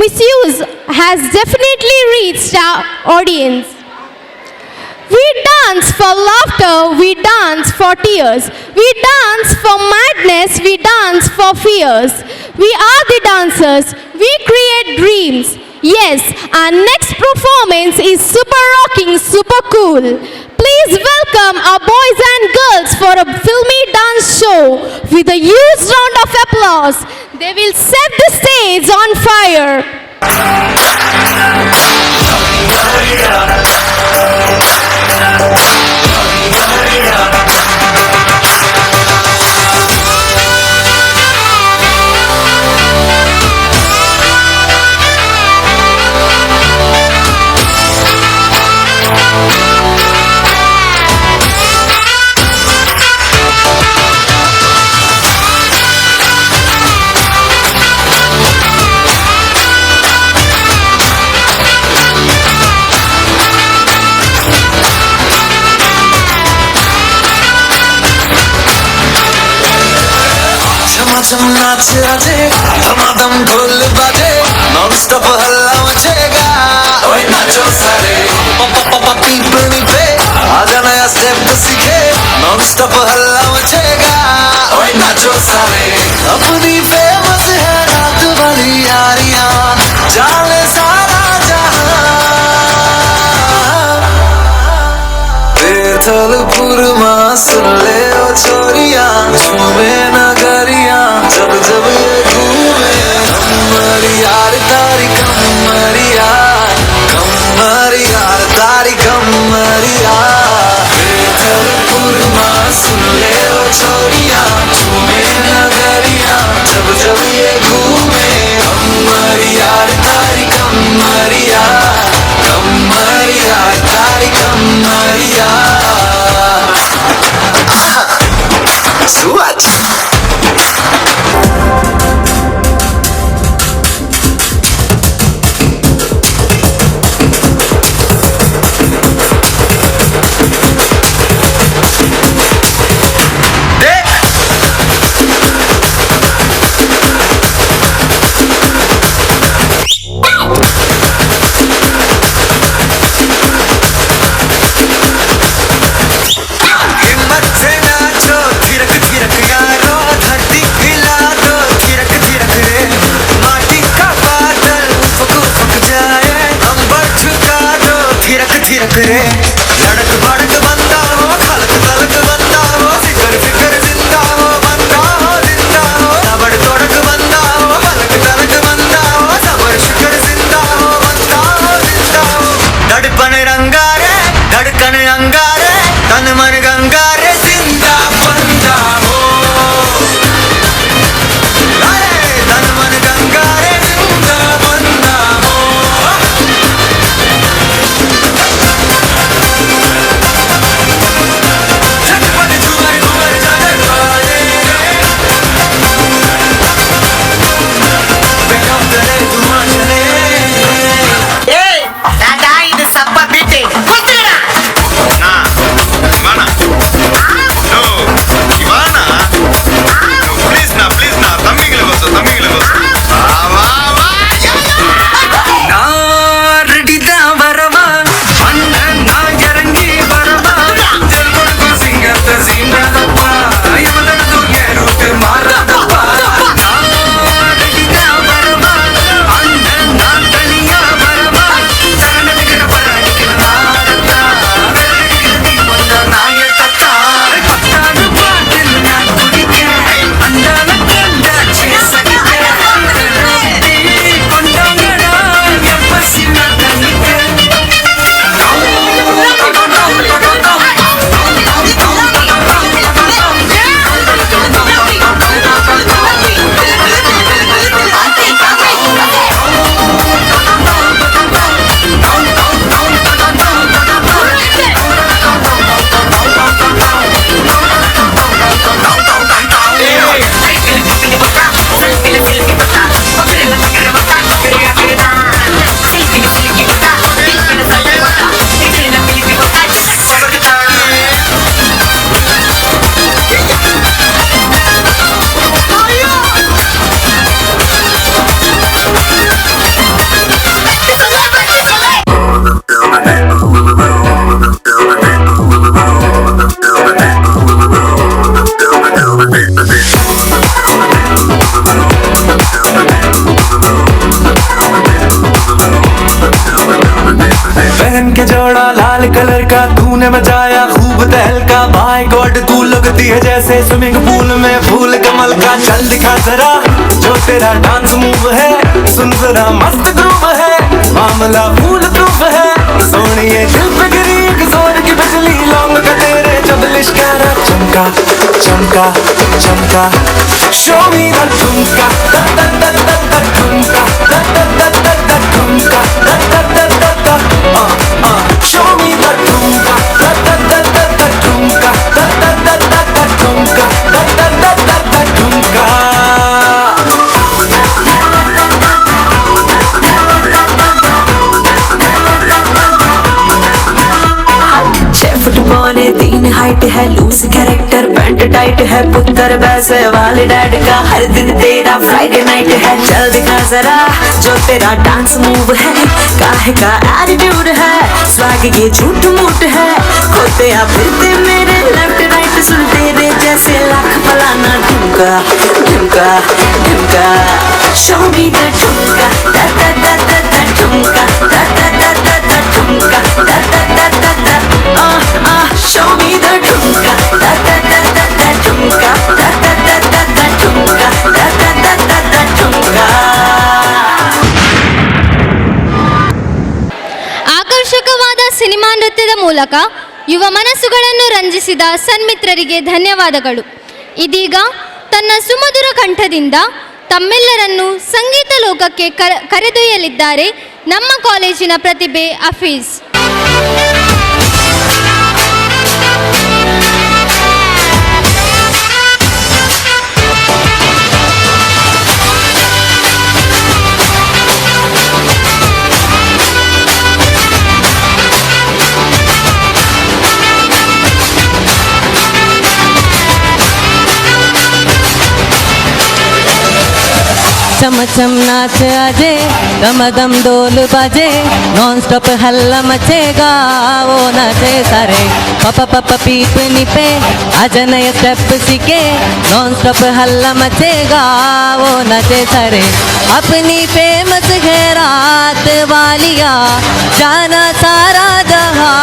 misuse has definitely reached our audience. We dance for laughter, we dance for tears, we dance for madness, we dance for fears. We are the dancers, we create dreams. Yes, our next performance is super rocking, super cool. Please welcome our boys and girls for a filmy dance show with a huge round of applause. They will set the stage on fire. झमाझम नाच आजे, धमाधम ढोल बाजे, non stop हल्ला मचेगा। ओए नाचो सारे पापा पीपनी पे, आजा नया स्टेप सीखे, नॉन स्टॉप हल्ला मचेगा। ओए नाचो सारे, अपनी फेमस है रात वाली यारियां, जाने सारा जहां। बेथलपुर मां सुन ले ओ छोरिया, झूमे नगरिया जब जब ये घूमे। कमर यार तारी कमर यार, कमर यार तारी कमर यार। बेथलपुर मां सुन ले ओ छोरिया, झूमे नगरिया जब जब ये घूमे। कमरिया तारी कमरिया कमरिया तारी कमरिया सुअच हिम्मत से नाचो थिरक थिरक यारो धरती हिला दो थिरक थिरक रे माटी का बादल उफक उफक जाए अंबर झुका दो थिरक थिरक रे लड़क भड़क बंदा हो खलक तलक बंदा हो फिकर फिकर जिंदा हो बंदा हो जिंदा हो तबड़ तोड़क बंदा हो पलक तलक बंदा हो सबर शुक्र जिंदा हो बंदा हो जिंदा हो धड़पन रंगा रे धड़कन अंगारे तन मन गंगा रे जिंदा बंदा हो अरे तन मन गंगा रे जिंदा बंदा हो झटपट झूमर घूमर जाने वाले बेखौफ चले धुआं चले ಏಯ್ ದಾದಾ ಇದು ಸಪ್ಪ ಬೀಟಿ ಕುಲ್ತೀರಾ நான் வரவா அண்ணன் நான் இறங்கி வரவா கொடுக்கும் சிங்கத்தை சீண்டாதப்பா இவனது ஏறுட்டு மாறாதப்பா நான் ரெடிதான் வரவா அண்ணன் நான் தனியா வரவா சரணனுக்கிற பரணிக்கிற நாடத்தா நீ வந்த நாயத்தா பத்தாண்டு பாட்டில் நான் குடிக்க அந்தால கண்டாச்சே சகிக்க கொண்டாங்கடா என் பசி நான் தணிக்க पहन के जोड़ा लाल कलर का तूने मचाया खूब तहलका बाय गॉड तू लगती है जैसे स्विमिंग पूल में फूल कमल का चल दिखा जरा जो तेरा डांस मूव है सुन जरा मस्त ग्रूव है मामला फूल प्रूफ है सोनिए दिल पे गिरी एक जोर की बिजली लौंग का तेरे जब लिश्कारा चमका चमका चमका show me the ठुमका दा दा दा दा दा ठुमका दा दा दा दा दा ठुमका दा दा दा दा दा show me the ठुमका दा दा दा दा दा ठुमका दा दा दा दा दा ठुमका दा दा दा दा दा ठुमका छह फुट 2.75 हाइट है loose character pant tight है पुत्र वैसे वाले डैड का हर दिन तेरा फ्राइडे नाइट है चल दिखा जरा जो तेरा डांस मूव है काहे का एटीट्यूड है स्वैग ये झूठ मूठ है खोते आ फिरते मेरे लेफ्ट राइट सुन तेरे जैसे लाख फलाना ठुमका ठुमका ठुमका show me the ठुमका दा दा दा दा दा ठुमका दा दा दा दा दा ठुमका दा दा दा दा दा show me the ठुमका दा दा दा दा दा ठुमका दा दा दा दा दा ठुमका दा दा दा दा दा ठुमका ಆಕರ್ಷಕವಾದ ಸಿನಿಮಾ ನೃತ್ಯದ ಮೂಲಕ ಯುವ ಮನಸ್ಸುಗಳನ್ನು ರಂಜಿಸಿದ ಸನ್ಮಿತ್ರರಿಗೆ ಧನ್ಯವಾದಗಳು. ಇದೀಗ ತನ್ನ ಸುಮಧುರ ಕಂಠದಿಂದ ತಮ್ಮೆಲ್ಲರನ್ನು ಸಂಗೀತ ಲೋಕಕ್ಕೆ ಕರೆದೊಯ್ಯಲಿದ್ದಾರೆ ನಮ್ಮ ಕಾಲೇಜಿನ ಪ್ರತಿಭೆ ಅಫೀಸ್. चमचम नाच आजे, दमदम डोल बाजे, नॉन स्टॉप हल्ला मचेगा, वो नाचे सारे। पप पप पीप निपे आज नए स्टेप सीखे, नॉन स्टॉप हल्ला मचेगा, वो नाचे सारे। अपनी फेमस है रात वालिया, जाना सारा जहां।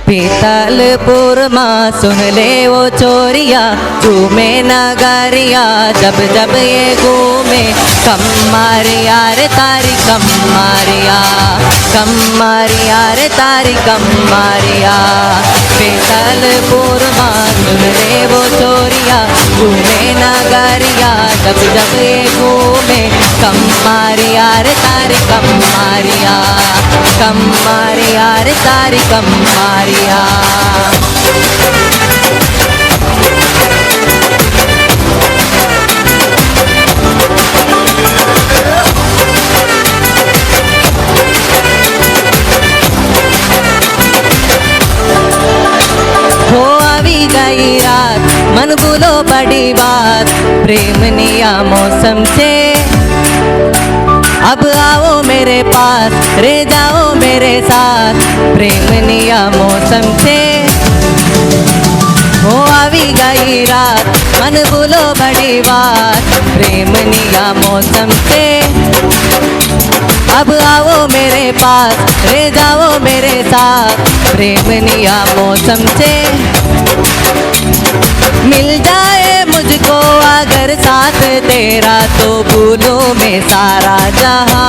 पीतलपुर माँ सुन ले वो चोरिया, झूमे नगारिया जब जब ये घूमे। कम मारिया रे तारी कम मारिया, कम मारिया रे तारी कम मारिया। पीतलपुर माँ सुन ले वो चोरिया, झूमे नगारिया जब जब ये घूमे। कम मारिया रे तारी कम मारिया, कम मारिया रे तारी कम मारिया। हो आवी गई रात, मन भूलो बड़ी बात, प्रेम निया मौसम से। अब आओ मेरे पास रे जाओ मेरे साथ, प्रेम निया मौसम से। हो आवी गई रात, मन भूलो बड़ी बात, प्रेम निया मौसम से। अब आओ मेरे पास रे जाओ मेरे साथ, प्रेम निया मौसम से। मिल जाए मुझको अगर साथ तेरा, तो भूलूं मैं सारा जहां।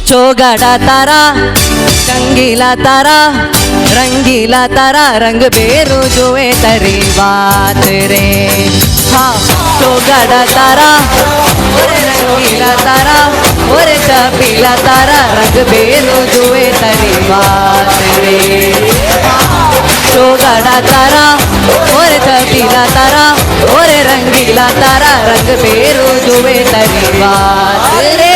चौगाड़ा तारा रंगीला तारा, रंगीला तारा रंग बेरू जुए तरी बात रे। हाँ चौगाड़ा तारा ओरे रंगीला तारा, ओरे चपीला तारा रंग बेरू जुए तरी बात रे। चौगाड़ा तारा ओरे चपीला तारा, ओरे रंगीला तारा रंग बेरू जुए तरी बात रे।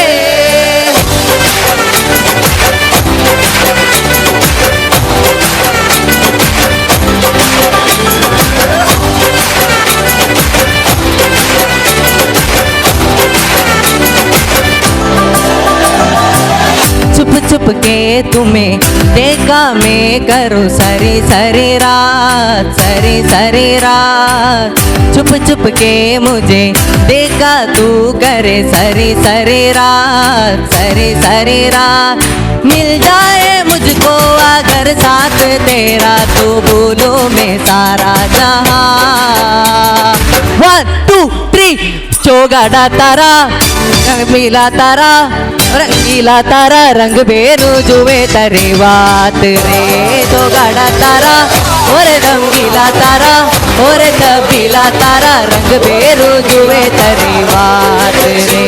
छुप छुप के तुम्हें देखा मैं करूँ सारी सारी रात, सारी सारी रात। छुप छुप के मुझे देखा तू करे सारी सारी रात, सारी सारी रात। मिल जाए मुझको अगर साथ तेरा, तो भूलूं मैं सारा जहां। 1 2 3 चौगाड़ा तारा रंगीला तारा, रंगीला तारा रंग बेरू जुए तरी बात रे। चौगाड़ा तारा और रंगीला तारा, और छबीला तारा रंग बेरू जुए तरी बात रे।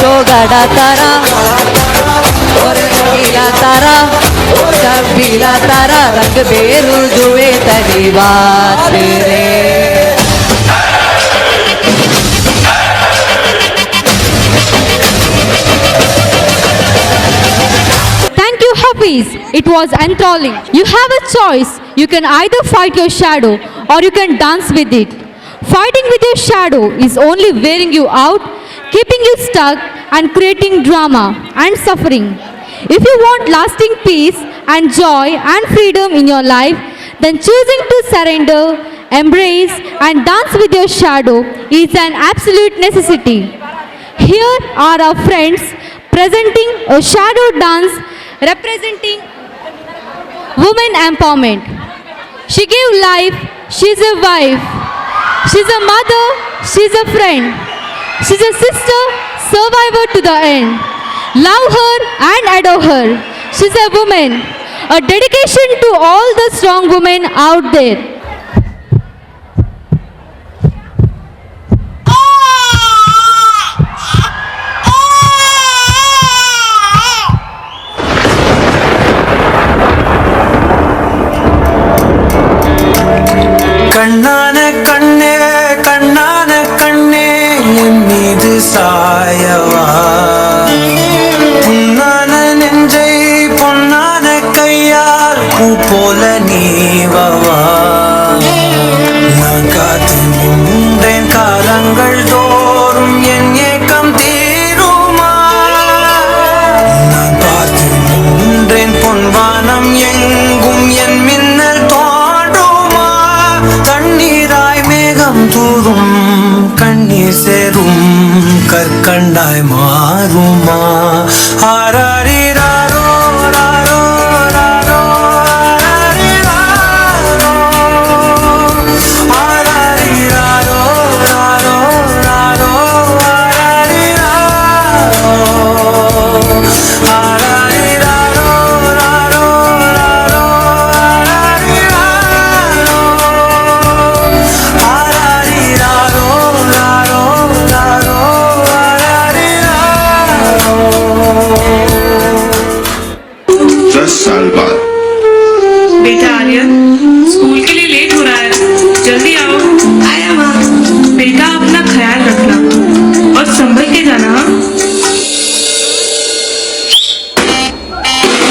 चौगाड़ा तारा और रंगीला तारा, छबीला तारा रंग बेरू जुए तरी बात रे। Thank you, Hafiz. It was enthralling. You have a choice. You can either fight your shadow or you can dance with it. Fighting with your shadow is only wearing you out, keeping you stuck and creating drama and suffering. If you want lasting peace and joy and freedom in your life, then choosing to surrender, embrace and dance with your shadow is an absolute necessity. Here are our friends presenting a shadow dance representing women empowerment. She gave life, she's a wife, she's a mother, she's a friend, she's a sister, survivor to the end. Love her and adore her. She's a woman. A dedication to all the strong women out there. கண்ணான கண்ணே கண்ணான கண்ணே என் மீது சாயவா புண்ணான நெஞ்சை பொன்னான கையால் பூ போல நீவவா நான் காத்து நின்றேன் காலங்கள் தோறும் என் ஏக்கம் தீருமா நான் பார்த்து நின்றேன் பொன்வானம் எங்கும் என் மின்னல் தோன்றுமா தண்ணீராய் மேகம் தூரும் கண்ணீர் சேரும் கற்கண்டாய் மாறுமா ஆராரிராரோ ராரோ ராரோ ஆராரிராரோ ஆராரிராரோ ராரோ ராரோ ஆராரிராரோ ஆராரிராரோ ராரோ ராரோ ஆராரிராரோ ஆராரிராரோ ராரோ ராரோ ஆராரிராரோ. 10 साल बाद। बेटा आर्यन, स्कूल के लिए लेट हो रहा है, जल्दी आओ। आया माँ। बेटा अपना ख्याल रखना और संभल के जाना। हाँ?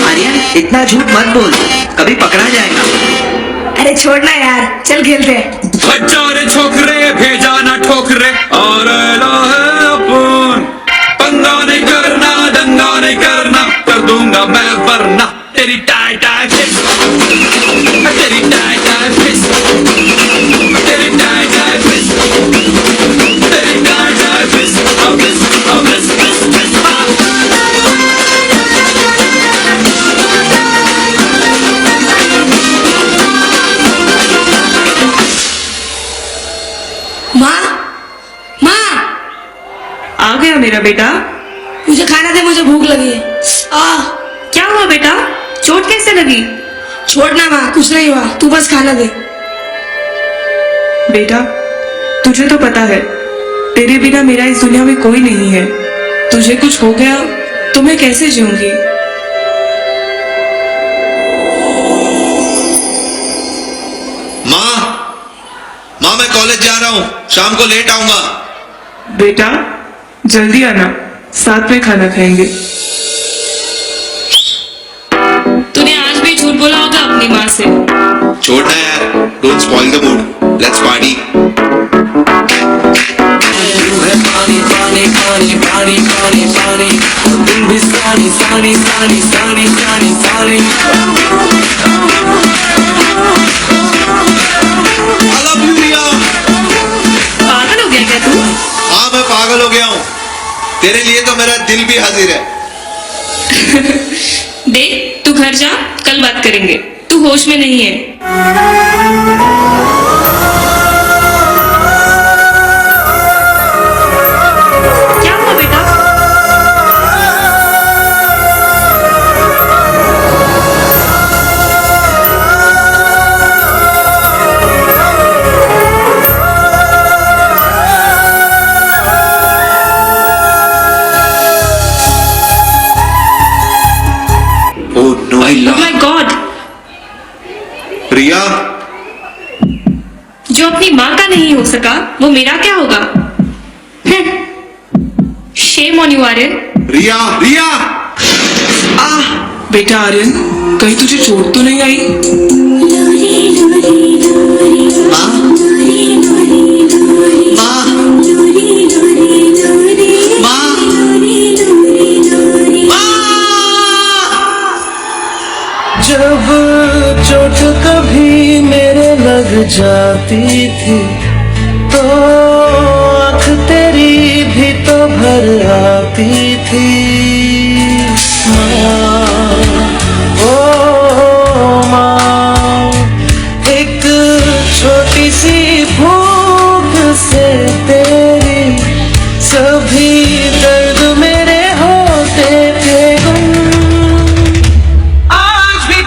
आर्यन, इतना झूठ मत बोल, कभी पकड़ा जाएगा। अरे छोड़ना यार, चल खेलते हैं। बच्चा रे छोकरे भेजा ना ठोकरे और लो है अपन पंगा नहीं करना दंगा नहीं करना कर दूंगा मैं वरना तेरी टाई टाई फिस तेरी टाई टाई फिस तेरी टाई टाई फिस तेरी टाई टाई फिस फिस फिस फिस फिस। माँ, माँ, आ गया मेरा बेटा। मुझे खाना दे, मुझे भूख लगी है। आ, क्या हुआ बेटा, चोट कैसे लगी? छोड़ना माँ, कुछ नहीं हुआ, तू बस खाना दे। बेटा तुझे तो पता है तेरे बिना मेरा इस दुनिया में कोई नहीं है। तुझे कुछ हो गया तो मैं कैसे जीऊंगी? माँ, माँ मैं कॉलेज जा रहा हूँ, शाम को लेट आऊंगा। बेटा जल्दी आना, साथ में खाना खाएंगे। तूने आज भी झूठ बोला होगा अपनी माँ से। छोड़ना यार, don't spoil the mood, let's party. पानी पानी पानी पानी पानी पानी तुम भी सानी सानी सानी सानी सानी सानी। I love you रिया। पागल हो गया क्या तू? हाँ मैं पागल हो गया हूँ, तेरे लिए तो मेरा दिल भी हाजिर है। देख तू घर जा, कल बात करेंगे, तू होश में नहीं है। क्या हुआ बेटा? Oh no. I Oh my God! रिया, जो अपनी माँ का नहीं हो सका वो मेरा क्या होगा? Shame on you Aryan. Riya, Riya. बेटा आर्यन, कहीं तुझे चोट तो नहीं आई? माँ, माँ, माँ, माँ। जब चोट कभी मेरे लग जाती थी तो आँख तेरी भी तो भर आती थी। माँ, ओ माँ, एक छोटी सी भूख से तेरी सभी दर्द मेरे होते थे गुम। आज भी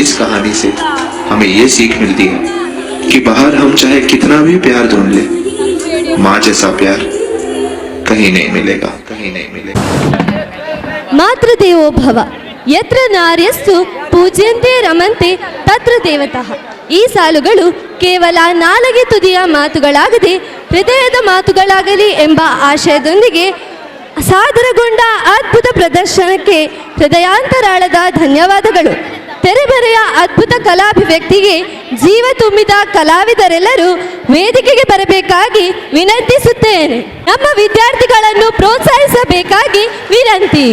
इस कहानी से हमें ये सीख मिलती है कि बाहर हम चाहे कितना भी प्यार ढूंढ ले, माँ जैसा प्यार कहीं नहीं मिलेगा, कहीं नहीं मिलेगा। ಮಾತೃದೇವೋ ಭವ ಯತ್ರ ನಾರ್ಯಸ್ತು ಪೂಜ್ಯಂತೆ ರಮಂತೆ ತತ್ರ ದೇವತಃ. ಈ ಸಾಲುಗಳು ಕೇವಲ ನಾಲಗೆ ತುದಿಯ ಮಾತುಗಳಾಗದೆ ಹೃದಯದ ಮಾತುಗಳಾಗಲಿ ಎಂಬ ಆಶಯದೊಂದಿಗೆ ಸಾದರಗೊಂಡ ಅದ್ಭುತ ಪ್ರದರ್ಶನಕ್ಕೆ ಹೃದಯಾಂತರಾಳದ ಧನ್ಯವಾದಗಳು. ತೆರೆಮರೆಯ ಅದ್ಭುತ ಕಲಾಭಿವ್ಯಕ್ತಿಗೆ ಜೀವ ತುಂಬಿದ ಕಲಾವಿದರೆಲ್ಲರೂ ವೇದಿಕೆಗೆ ಬರಬೇಕಾಗಿ ವಿನಂತಿಸುತ್ತೇನೆ. ನಮ್ಮ ವಿದ್ಯಾರ್ಥಿಗಳನ್ನು ಪ್ರೋತ್ಸಾಹಿಸಬೇಕಾಗಿ ವಿನಂತಿ.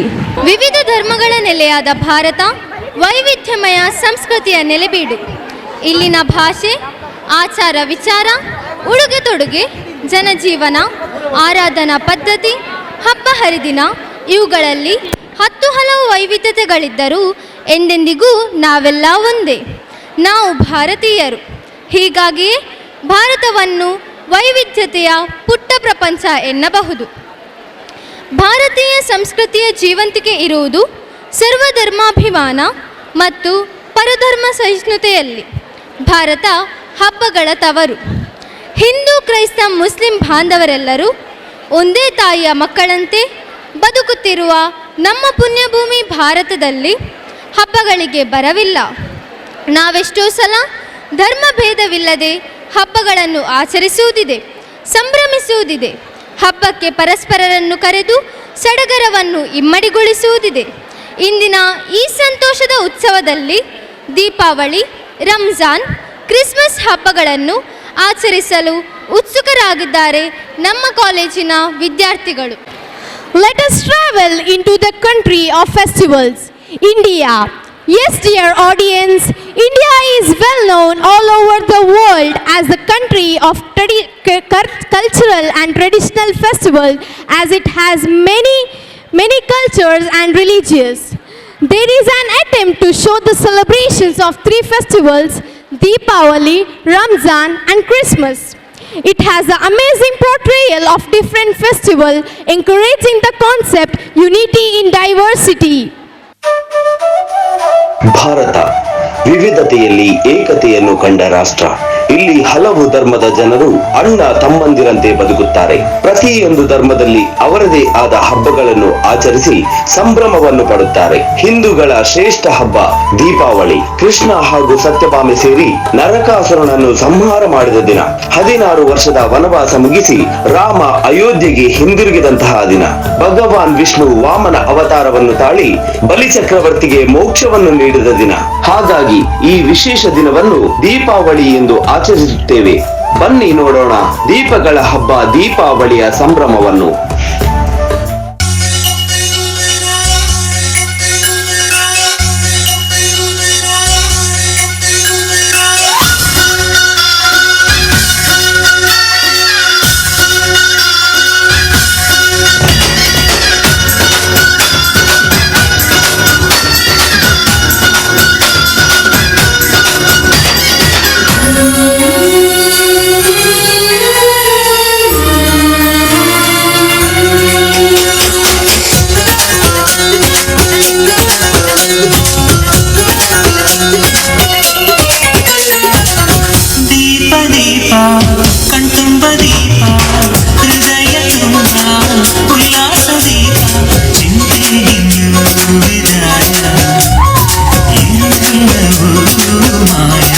ವಿವಿಧ ಧರ್ಮಗಳ ನೆಲೆಯಾದ ಭಾರತ ವೈವಿಧ್ಯಮಯ ಸಂಸ್ಕೃತಿಯ ನೆಲೆಬೀಡು. ಇಲ್ಲಿನ ಭಾಷೆ, ಆಚಾರ ವಿಚಾರ, ಉಡುಗೆ ತೊಡುಗೆ, ಜನಜೀವನ, ಆರಾಧನಾ ಪದ್ಧತಿ, ಹಬ್ಬ ಹರಿದಿನ ಇವುಗಳಲ್ಲಿ 10 ಹಲವು ವೈವಿಧ್ಯತೆಗಳಿದ್ದರೂ ಎಂದೆಂದಿಗೂ ನಾವೆಲ್ಲ ಒಂದೇ. ನಾವು ಭಾರತೀಯರು. ಹೀಗಾಗಿಯೇ ಭಾರತವನ್ನು ವೈವಿಧ್ಯತೆಯ ಪುಟ್ಟ ಪ್ರಪಂಚ ಎನ್ನಬಹುದು. ಭಾರತೀಯ ಸಂಸ್ಕೃತಿಯ ಜೀವಂತಿಕೆ ಇರುವುದು ಸರ್ವಧರ್ಮಾಭಿಮಾನ ಮತ್ತು ಪರಧರ್ಮ ಸಹಿಷ್ಣುತೆಯಲ್ಲಿ. ಭಾರತ ಹಬ್ಬಗಳ ತವರು. ಹಿಂದೂ, ಕ್ರೈಸ್ತ, ಮುಸ್ಲಿಂ ಬಾಂಧವರೆಲ್ಲರೂ ಒಂದೇ ತಾಯಿಯ ಮಕ್ಕಳಂತೆ ಬದುಕುತ್ತಿರುವ ನಮ್ಮ ಪುಣ್ಯಭೂಮಿ ಭಾರತದಲ್ಲಿ ಹಬ್ಬಗಳಿಗೆ ಬರವಿಲ್ಲ. ನಾವೆಷ್ಟೋ ಸಲ ಧರ್ಮ ಭೇದವಿಲ್ಲದೆ ಹಬ್ಬಗಳನ್ನು ಆಚರಿಸುವುದಿದೆ, ಸಂಭ್ರಮಿಸುವುದಿದೆ. ಹಬ್ಬಕ್ಕೆ ಪರಸ್ಪರರನ್ನು ಕರೆದು ಸಡಗರವನ್ನು ಇಮ್ಮಡಿಗೊಳಿಸುವುದಿದೆ. ಇಂದಿನ ಈ ಸಂತೋಷದ ಉತ್ಸವದಲ್ಲಿ ದೀಪಾವಳಿ, ರಂಜಾನ್, ಕ್ರಿಸ್ಮಸ್ ಹಬ್ಬಗಳನ್ನು ಆಚರಿಸಲು ಉತ್ಸುಕರಾಗಿದ್ದಾರೆ ನಮ್ಮ ಕಾಲೇಜಿನ ವಿದ್ಯಾರ್ಥಿಗಳು. Let us travel into the country of festivals, India. Yes, dear audience, India is well known all over the world as the country of cultural and traditional festival, as it has many, many cultures and religions. There is an attempt to show the celebrations of three festivals, Deepavali, Ramzan and Christmas. It has an amazing portrayal of different festivals, encouraging the concept unity in diversity. Bharat ವಿವಿಧತೆಯಲ್ಲಿ ಏಕತೆಯನ್ನು ಕಂಡ ರಾಷ್ಟ್ರ. ಇಲ್ಲಿ ಹಲವು ಧರ್ಮದ ಜನರು ಅಣ್ಣ ತಮ್ಮಂದಿರಂತೆ ಬದುಕುತ್ತಾರೆ. ಪ್ರತಿಯೊಂದು ಧರ್ಮದಲ್ಲಿ ಅವರದೇ ಆದ ಹಬ್ಬಗಳನ್ನು ಆಚರಿಸಿ ಸಂಭ್ರಮವನ್ನು ಪಡುತ್ತಾರೆ. ಹಿಂದೂಗಳ ಶ್ರೇಷ್ಠ ಹಬ್ಬ ದೀಪಾವಳಿ. ಕೃಷ್ಣ ಹಾಗೂ ಸತ್ಯಭಾಮೆ ಸೇರಿ ನರಕಾಸುರನನ್ನು ಸಂಹಾರ ಮಾಡಿದ ದಿನ. 16 ವರ್ಷದ ವನವಾಸ ಮುಗಿಸಿ ರಾಮ ಅಯೋಧ್ಯೆಗೆ ಹಿಂದಿರುಗಿದಂತಹ ದಿನ. ಭಗವಾನ್ ವಿಷ್ಣು ವಾಮನ ಅವತಾರವನ್ನು ತಾಳಿ ಬಲಿ ಚಕ್ರವರ್ತಿಗೆ ಮೋಕ್ಷವನ್ನು ನೀಡಿದ ದಿನ. ಹಾಗಾಗಿ ಈ ವಿಶೇಷ ದಿನವನ್ನು ದೀಪಾವಳಿ ಎಂದು ಆಚರಿಸುತ್ತೇವೆ. ಬನ್ನಿ ನೋಡೋಣ ದೀಪಗಳ ಹಬ್ಬ ದೀಪಾವಳಿಯ ಸಂಭ್ರಮವನ್ನು. ದೀಪ ದೀಪ ಕಣ್ತುಂಬ ದೀಪ, ಹೃದಯ ತುಂಬ ಉಲ್ಲಾಸ ದೀಪ, ಚಿಂತೆಗಿನ್ನು ವಿದಾಯ, ಎಲ್ಲವೂ ಮಾಯ.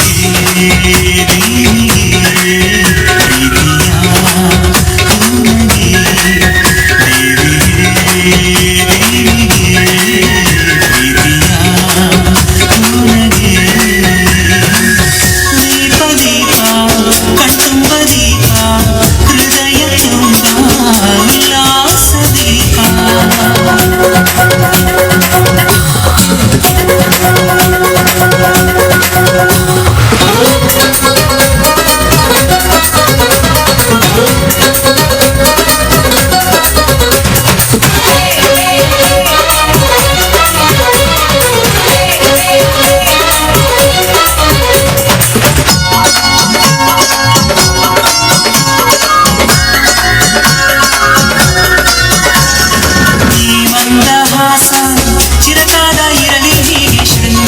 ದೇವಿಗೆ ದೇವಿಗೆ ಪ್ರೀತಿಯ ಹೂನಗೆ, ದೇವಿಗೆ ದೇವಿಗೆ ಪ್ರೀತಿಯ ಹೂನಗೆ. ದೀಪ ದೀಪ ಕಣ್ತುಂಬ ದೀಪ, ಹೃದಯ ತುಂಬ ಉಲ್ಲಾಸ ದೀಪ. ಈ ಮಂದಹಾಸ ಚಿರಕಾಲ ಇರಲಿ ಹೀಗೆ, ಶೃಂಗಾರ.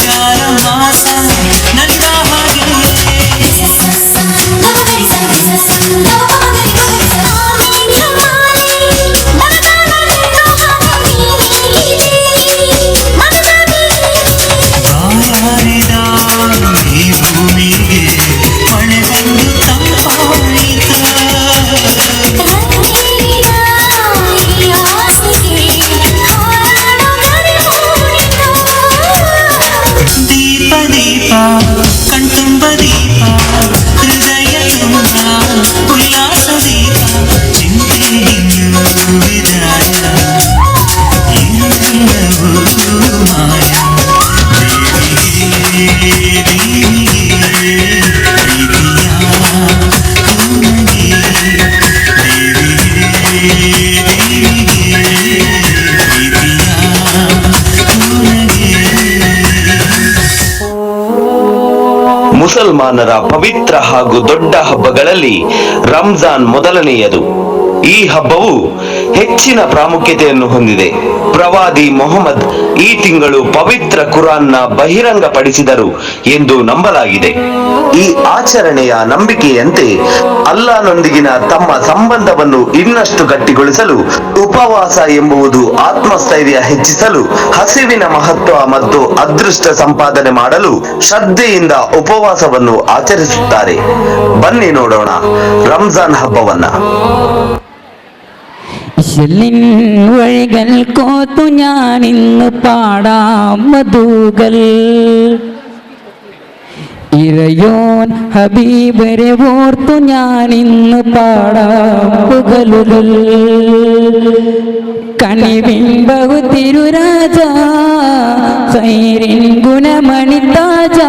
ಮುಸಲ್ಮಾನರ ಪವಿತ್ರ ಹಾಗೂ ದೊಡ್ಡ ಹಬ್ಬಗಳಲ್ಲಿ ರಂಜಾನ್ ಮೊದಲನೆಯದು. ಈ ಹಬ್ಬವು ಹೆಚ್ಚಿನ ಪ್ರಾಮುಖ್ಯತೆಯನ್ನು ಹೊಂದಿದೆ. ಪ್ರವಾದಿ ಮೊಹಮ್ಮದ್ ಈ ತಿಂಗಳು ಪವಿತ್ರ ಕುರಾನ್ನ ಬಹಿರಂಗಪಡಿಸಿದರು ಎಂದು ನಂಬಲಾಗಿದೆ. ಈ ಆಚರಣೆಯ ನಂಬಿಕೆಯಂತೆ ಅಲ್ಲಾನೊಂದಿಗಿನ ತಮ್ಮ ಸಂಬಂಧವನ್ನು ಇನ್ನಷ್ಟು ಗಟ್ಟಿಗೊಳಿಸಲು ಉಪವಾಸ ಎಂಬುದು ಆತ್ಮಸ್ಥೈರ್ಯ ಹೆಚ್ಚಿಸಲು, ಹಸಿವಿನ ಮಹತ್ವ ಮತ್ತು ಅದೃಷ್ಟ ಸಂಪಾದನೆ ಮಾಡಲು ಶ್ರದ್ಧೆಯಿಂದ ಉಪವಾಸವನ್ನು ಆಚರಿಸುತ್ತಾರೆ. ಬನ್ನಿ ನೋಡೋಣ ರಂಜಾನ್ ಹಬ್ಬವನ್ನ. ഇശലിൻ വഴികൾ കോത്തു ഞാനിന്ന് പാടാം മധുകൾ. ഇറയോൻ ഹബീബരെ ഓർത്തു ഞാനിന്ന് പാടാം പുകലുകൾ. കണിവിൻ ബഹു തിരുരാജ ഖൈറിൻ ഗുണമണി താജ,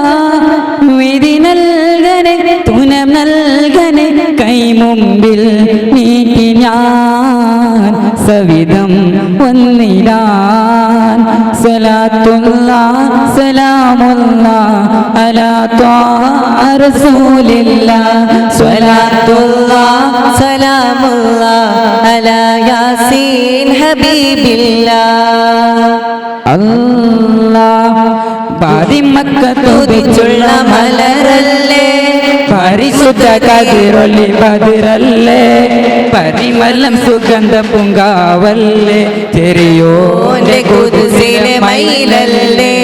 വിധി നൽകനെ തുനം നൽകനെ കൈമുമ്പിൽ നീട്ടി ഞാൻ സവിധം വന്നിടാൻ. സലാത്തുല്ലാ സലാമുല്ലാ അലാ ത്വാഹ റസൂലില്ലാ, സ്വലാത്തുല്ലാ സലാമുല്ലാ അലാ യാസീൻ ഹബീബില്ലാ. അല്ലാ പാതിമക്കത്തുതിച്ചുള്ള മലരല്ലേ, പരിശുദ്ധ കതിരൊളി ബദിരല്ലേ, പരിമളം സുഗന്ധ പൂങ്കാവല്ലേ, ചെറിയോന്റെ കുതിസിലെ മയിലല്ലേ,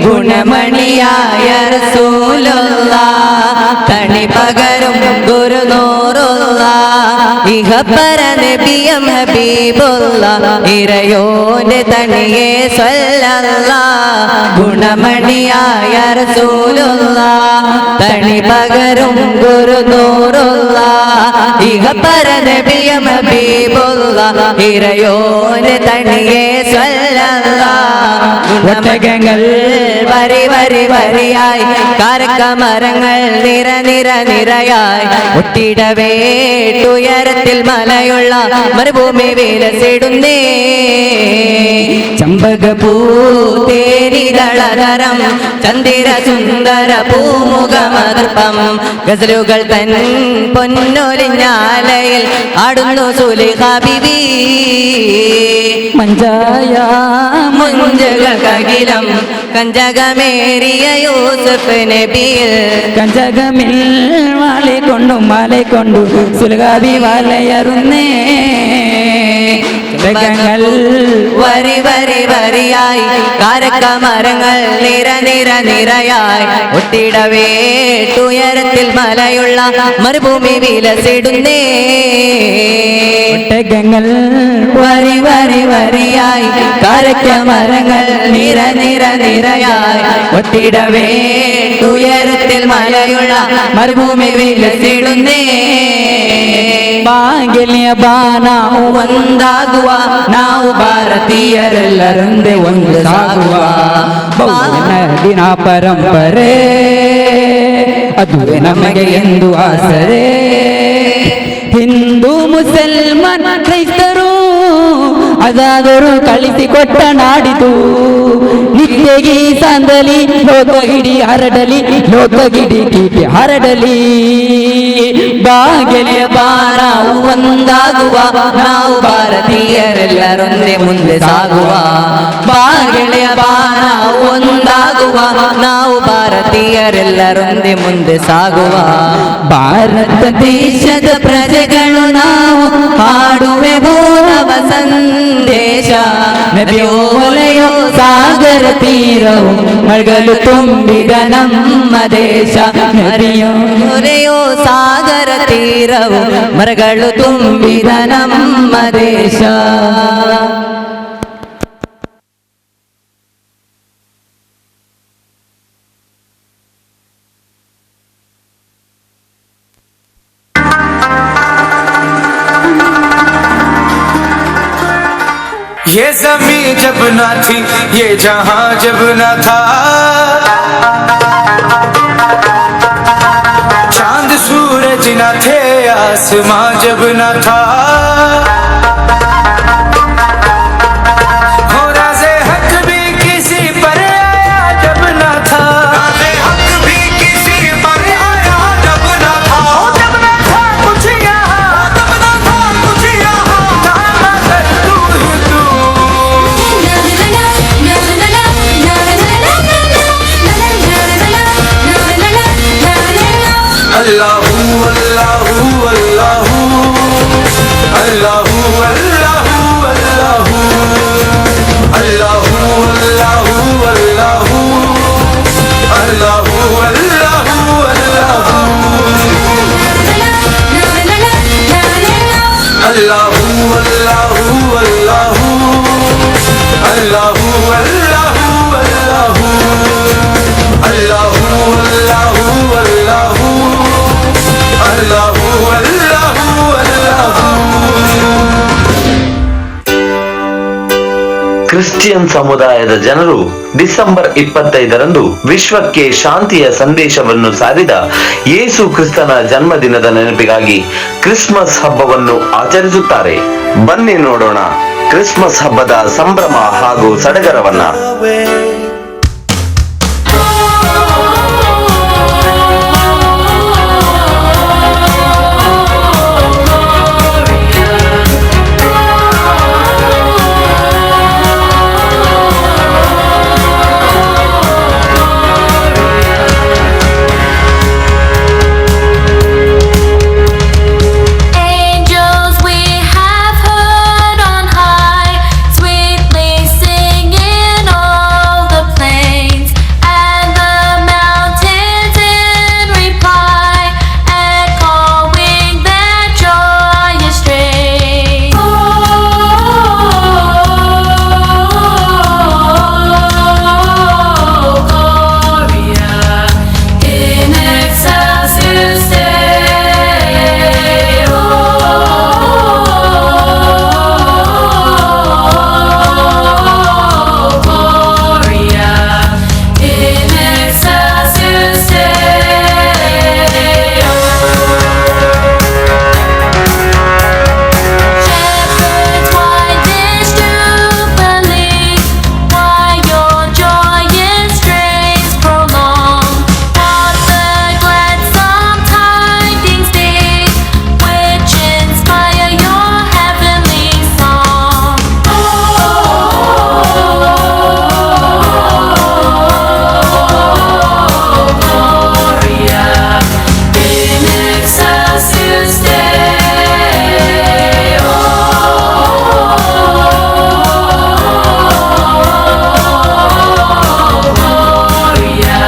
ഗുണമണിയായ റസൂലുള്ളാഹ് തണി പകരും ഗുരുനൂറുള്ളാഹ്, ഇഹപര നബിയം ഹബീബുള്ളാഹ് ഇറയോന്റെ തണിയേ സ്വല്ലല്ലാഹ്, ഗുണമണിയായ റസൂലുള്ളാഹ് തണി പകരും ഗുരുനൂറുള്ളാഹ്, ഇഹപര നബിയം ഹബീബുള്ളാഹ് ഇറയോന്റെ തണിയേ സ്വല്ലല്ലാഹ്. ഒട്ടകങ്ങൾ വരി വരി വരിയായി കാരക്കമരങ്ങൾ നിര നിര നിരയായി ഒട്ടിടവേട്ടുയരത്തിൽ മലയുള്ള മരുഭൂമി വിലസിടുന്നേ. ചമ്പകപ്പൂതേരിതളതരം ചന്ദിര സുന്ദര പൂമുഖമദർപ്പം ഗസലുകൾ തൻ പൊന്നൊലിഞ്ഞാലയിൽ ആടുന്നു സുലിഖ ബിബി. മഞ്ചായ മുഞ്ചകൾക്കകിലം കഞ്ചകമേറിയ യൂസഫ് നബിയിൽ കഞ്ചകമിൽ വാളെ കൊണ്ടു മാലെ കൊണ്ടു സുലകാബി വാലയറുന്നേ. വരി വരി വരിയായി കാരക്കമരങ്ങൾ നിര നിര നിരയായി ഒട്ടിടവേട്ടുയരത്തിൽ മലയുള്ള മരുഭൂമി വിലസിടുന്നേ. ഒട്ടകങ്ങൾ വരി വരി വരിയായി കാരക്കമരങ്ങൾ നിര നിര നിരയായി ഒട്ടിടവേട്ടുയരത്തിൽ മലയുള്ള മരുഭൂമി വിലസിടുന്നേ. ಬಾಗಿಲಿಯ ಬಾ ನಾವು ಒಂದಾಗುವ, ನಾವು ಭಾರತೀಯರೆಲ್ಲರಂದೇ ಒಂದು ಸಾಗುವ, ಬಹುದಿನ ದಿನ ಪರಂಪರೆ ಅದುವೇ ನಮಗೆ ಎಂದು ಆಸರೆ. ಹಿಂದೂ ಮುಸಲ್ಮಾನ್ ಕ್ರೈಸ್ತರು ಅದಾದರೂ ಕಳಿಸಿಕೊಟ್ಟ ನಾಡಿತು, ನಿತ್ಯಗಿ ಸಂದಲಿ ಲೋಕಗಿಡಿ ಹರಡಲಿ, ಲೋಕಗಿಡಿ ಕೀರ್ತಿ ಹರಡಲಿ. ಬಾಗಿಲಿಯ ಬಾ ನಾವು ಒಂದಾಗುವ, ನಾವು ಭಾರತೀಯರೆಲ್ಲರೊಂದೇ ಮುಂದೆ ಸಾಗುವ. ಬಾಗಿಲಿಯ ಬಾ ನಾವು ಒಂದಾಗುವ, ನಾವು ಭಾರತೀಯರೆಲ್ಲರೊಂದೇ ಮುಂದೆ ಸಾಗುವ. ಭಾರತ ದೇಶದ ಪ್ರಜೆಗಳು ನಾವು ಹಾಡುವೆವು ನವ ಸಂದೇಶ. ನದಿಯೋ ಸಾಗರ ತೀರವು ಮಳಗಲು ತುಂಬಿದ ನಮ್ಮ ದೇಶ. ನದಿಯೋ ಹೊರೆಯೋ ಸಾಗರ ತೀರವು ಮರಗಳು ತುಂಬಿದ ನಮ್ಮ ದೇಶ. ये जमीन जब ना थी, ये जहां जब ना था, चांद सूरज ना थे, आसमां जब ना था, हो राज़े हक भी किसी पर आया जब ना था, राज़े हक भी किसी पर Christian ಸಮುದಾಯದ ಜನರು ಡಿಸೆಂಬರ್ 25ರಂದು ವಿಶ್ವಕ್ಕೆ ಶಾಂತಿಯ ಸಂದೇಶವನ್ನು ಸಾರಿದ ಯೇಸು ಕ್ರಿಸ್ತನ ಜನ್ಮದಿನದ ನೆನಪಿಗಾಗಿ ಕ್ರಿಸ್ಮಸ್ ಹಬ್ಬವನ್ನು ಆಚರಿಸುತ್ತಾರೆ. ಬನ್ನಿ ನೋಡೋಣ ಕ್ರಿಸ್ಮಸ್ ಹಬ್ಬದ ಸಂಭ್ರಮ ಹಾಗೂ ಸಡಗರವನ್ನ. Angels we have heard on high, sweetly singing all the plains and the mountains in reply, echoing their joyous strain. Oh, Gloria in excelsis Deo. Oh, Gloria in excelsis Deo. Shepherds, why this jubilee? Why your joyous strains prolong? What the gladsome tidings be, which inspire your heavenly song? Oh, Gloria in excelsis Deo. Gloria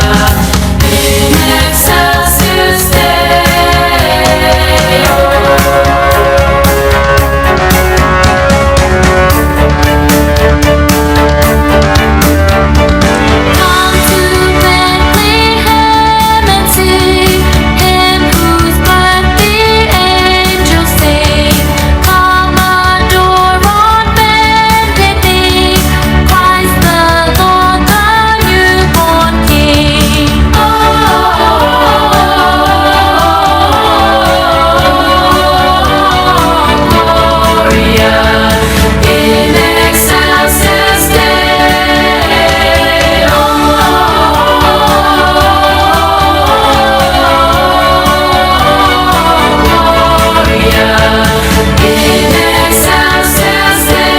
in excelsis Deo. Come to Bethlehem and see Him whose birth the angels sing. Come adore on bended knee, Christ the Lord, the newborn King. Oh, Gloria in excelsis Deo. Gloria in excelsis Deo.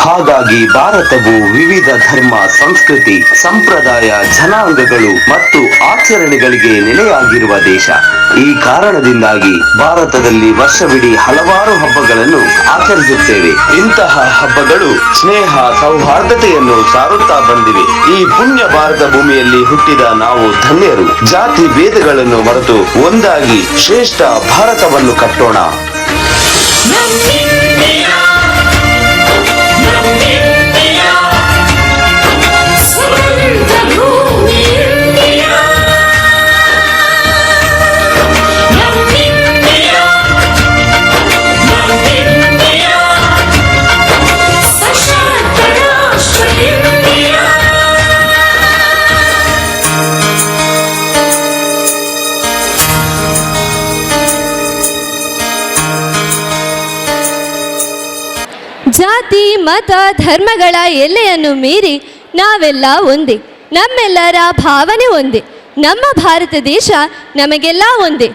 ಹಾಗಾಗಿ ಭಾರತವು ವಿವಿಧ ಧರ್ಮ, ಸಂಸ್ಕೃತಿ, ಸಂಪ್ರದಾಯ, ಜನಾಂಗಗಳು ಮತ್ತು ಆಚರಣೆಗಳಿಗೆ ನೆಲೆಯಾಗಿರುವ ದೇಶ. ಈ ಕಾರಣದಿಂದಾಗಿ ಭಾರತದಲ್ಲಿ ವರ್ಷವಿಡೀ ಹಲವಾರು ಹಬ್ಬಗಳನ್ನು ಆಚರಿಸುತ್ತೇವೆ. ಇಂತಹ ಹಬ್ಬಗಳು ಸ್ನೇಹ, ಸೌಹಾರ್ದತೆಯನ್ನು ಸಾರುತ್ತಾ ಬಂದಿವೆ. ಈ ಪುಣ್ಯ ಭಾರತ ಭೂಮಿಯಲ್ಲಿ ಹುಟ್ಟಿದ ನಾವು ಧನ್ಯರು. ಜಾತಿ ಭೇದಗಳನ್ನು ಮರೆತು ಒಂದಾಗಿ ಶ್ರೇಷ್ಠ ಭಾರತವನ್ನು ಕಟ್ಟೋಣ. ಜಾತಿ ಮತ ಧರ್ಮಗಳ ಎಲ್ಲೆಯನ್ನು ಮೀರಿ ನಾವೆಲ್ಲ ಒಂದೇ, ನಮ್ಮೆಲ್ಲರ ಭಾವನೆ ಒಂದೇ. ನಮ್ಮ ಭಾರತ ದೇಶ ನಮಗೆಲ್ಲ ಒಂದೇ,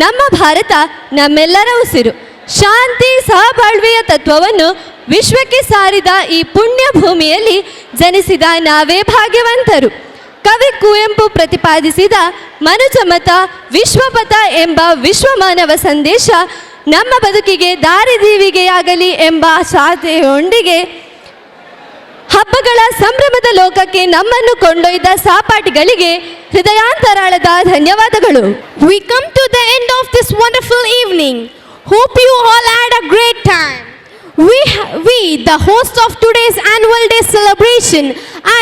ನಮ್ಮ ಭಾರತ ನಮ್ಮೆಲ್ಲರ ಉಸಿರು. ಶಾಂತಿ ಸಹಬಾಳ್ವೆಯ ತತ್ವವನ್ನು ವಿಶ್ವಕ್ಕೆ ಸಾರಿದ ಈ ಪುಣ್ಯ ಭೂಮಿಯಲ್ಲಿ ಜನಿಸಿದ ನಾವೇ ಭಾಗ್ಯವಂತರು. ಕವಿ ಕುವೆಂಪು ಪ್ರತಿಪಾದಿಸಿದ ಮನುಜಮತ ವಿಶ್ವಪಥ ಎಂಬ ವಿಶ್ವಮಾನವ ಸಂದೇಶ ನಮ್ಮ ಬದುಕಿಗೆ ದಾರಿದೀವಿಗೆಯಾಗಲಿ ಎಂಬ ಸಾಧನೆಯೊಂದಿಗೆ ಹಬ್ಬಗಳ ಸಂಭ್ರಮದ ಲೋಕಕ್ಕೆ ನಮ್ಮನ್ನು ಕೊಂಡೊಯ್ದ ಸಹಪಾಠಿಗಳಿಗೆ ಹೃದಯಾಂತರಾಳದ ಧನ್ಯವಾದಗಳು. We come to the end of this wonderful evening. Hope you all had a great time. We, the host of today's annual day celebration,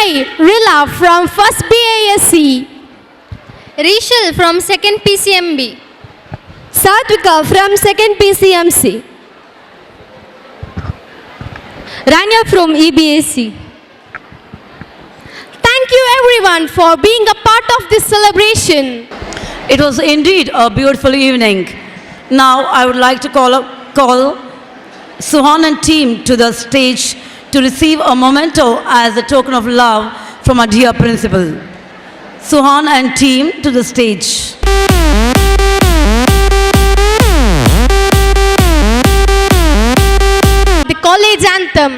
I, Rila from 1st BASC, Rishal from 2nd PCMB, Satvika from second PCMC, Rania from EBAC. Thank you everyone for being a part of this celebration. It was indeed a beautiful evening. Now I would like to call Suhan and team to the stage to receive a memento as a token of love from our dear principal. Suhan and team to the stage. The college anthem.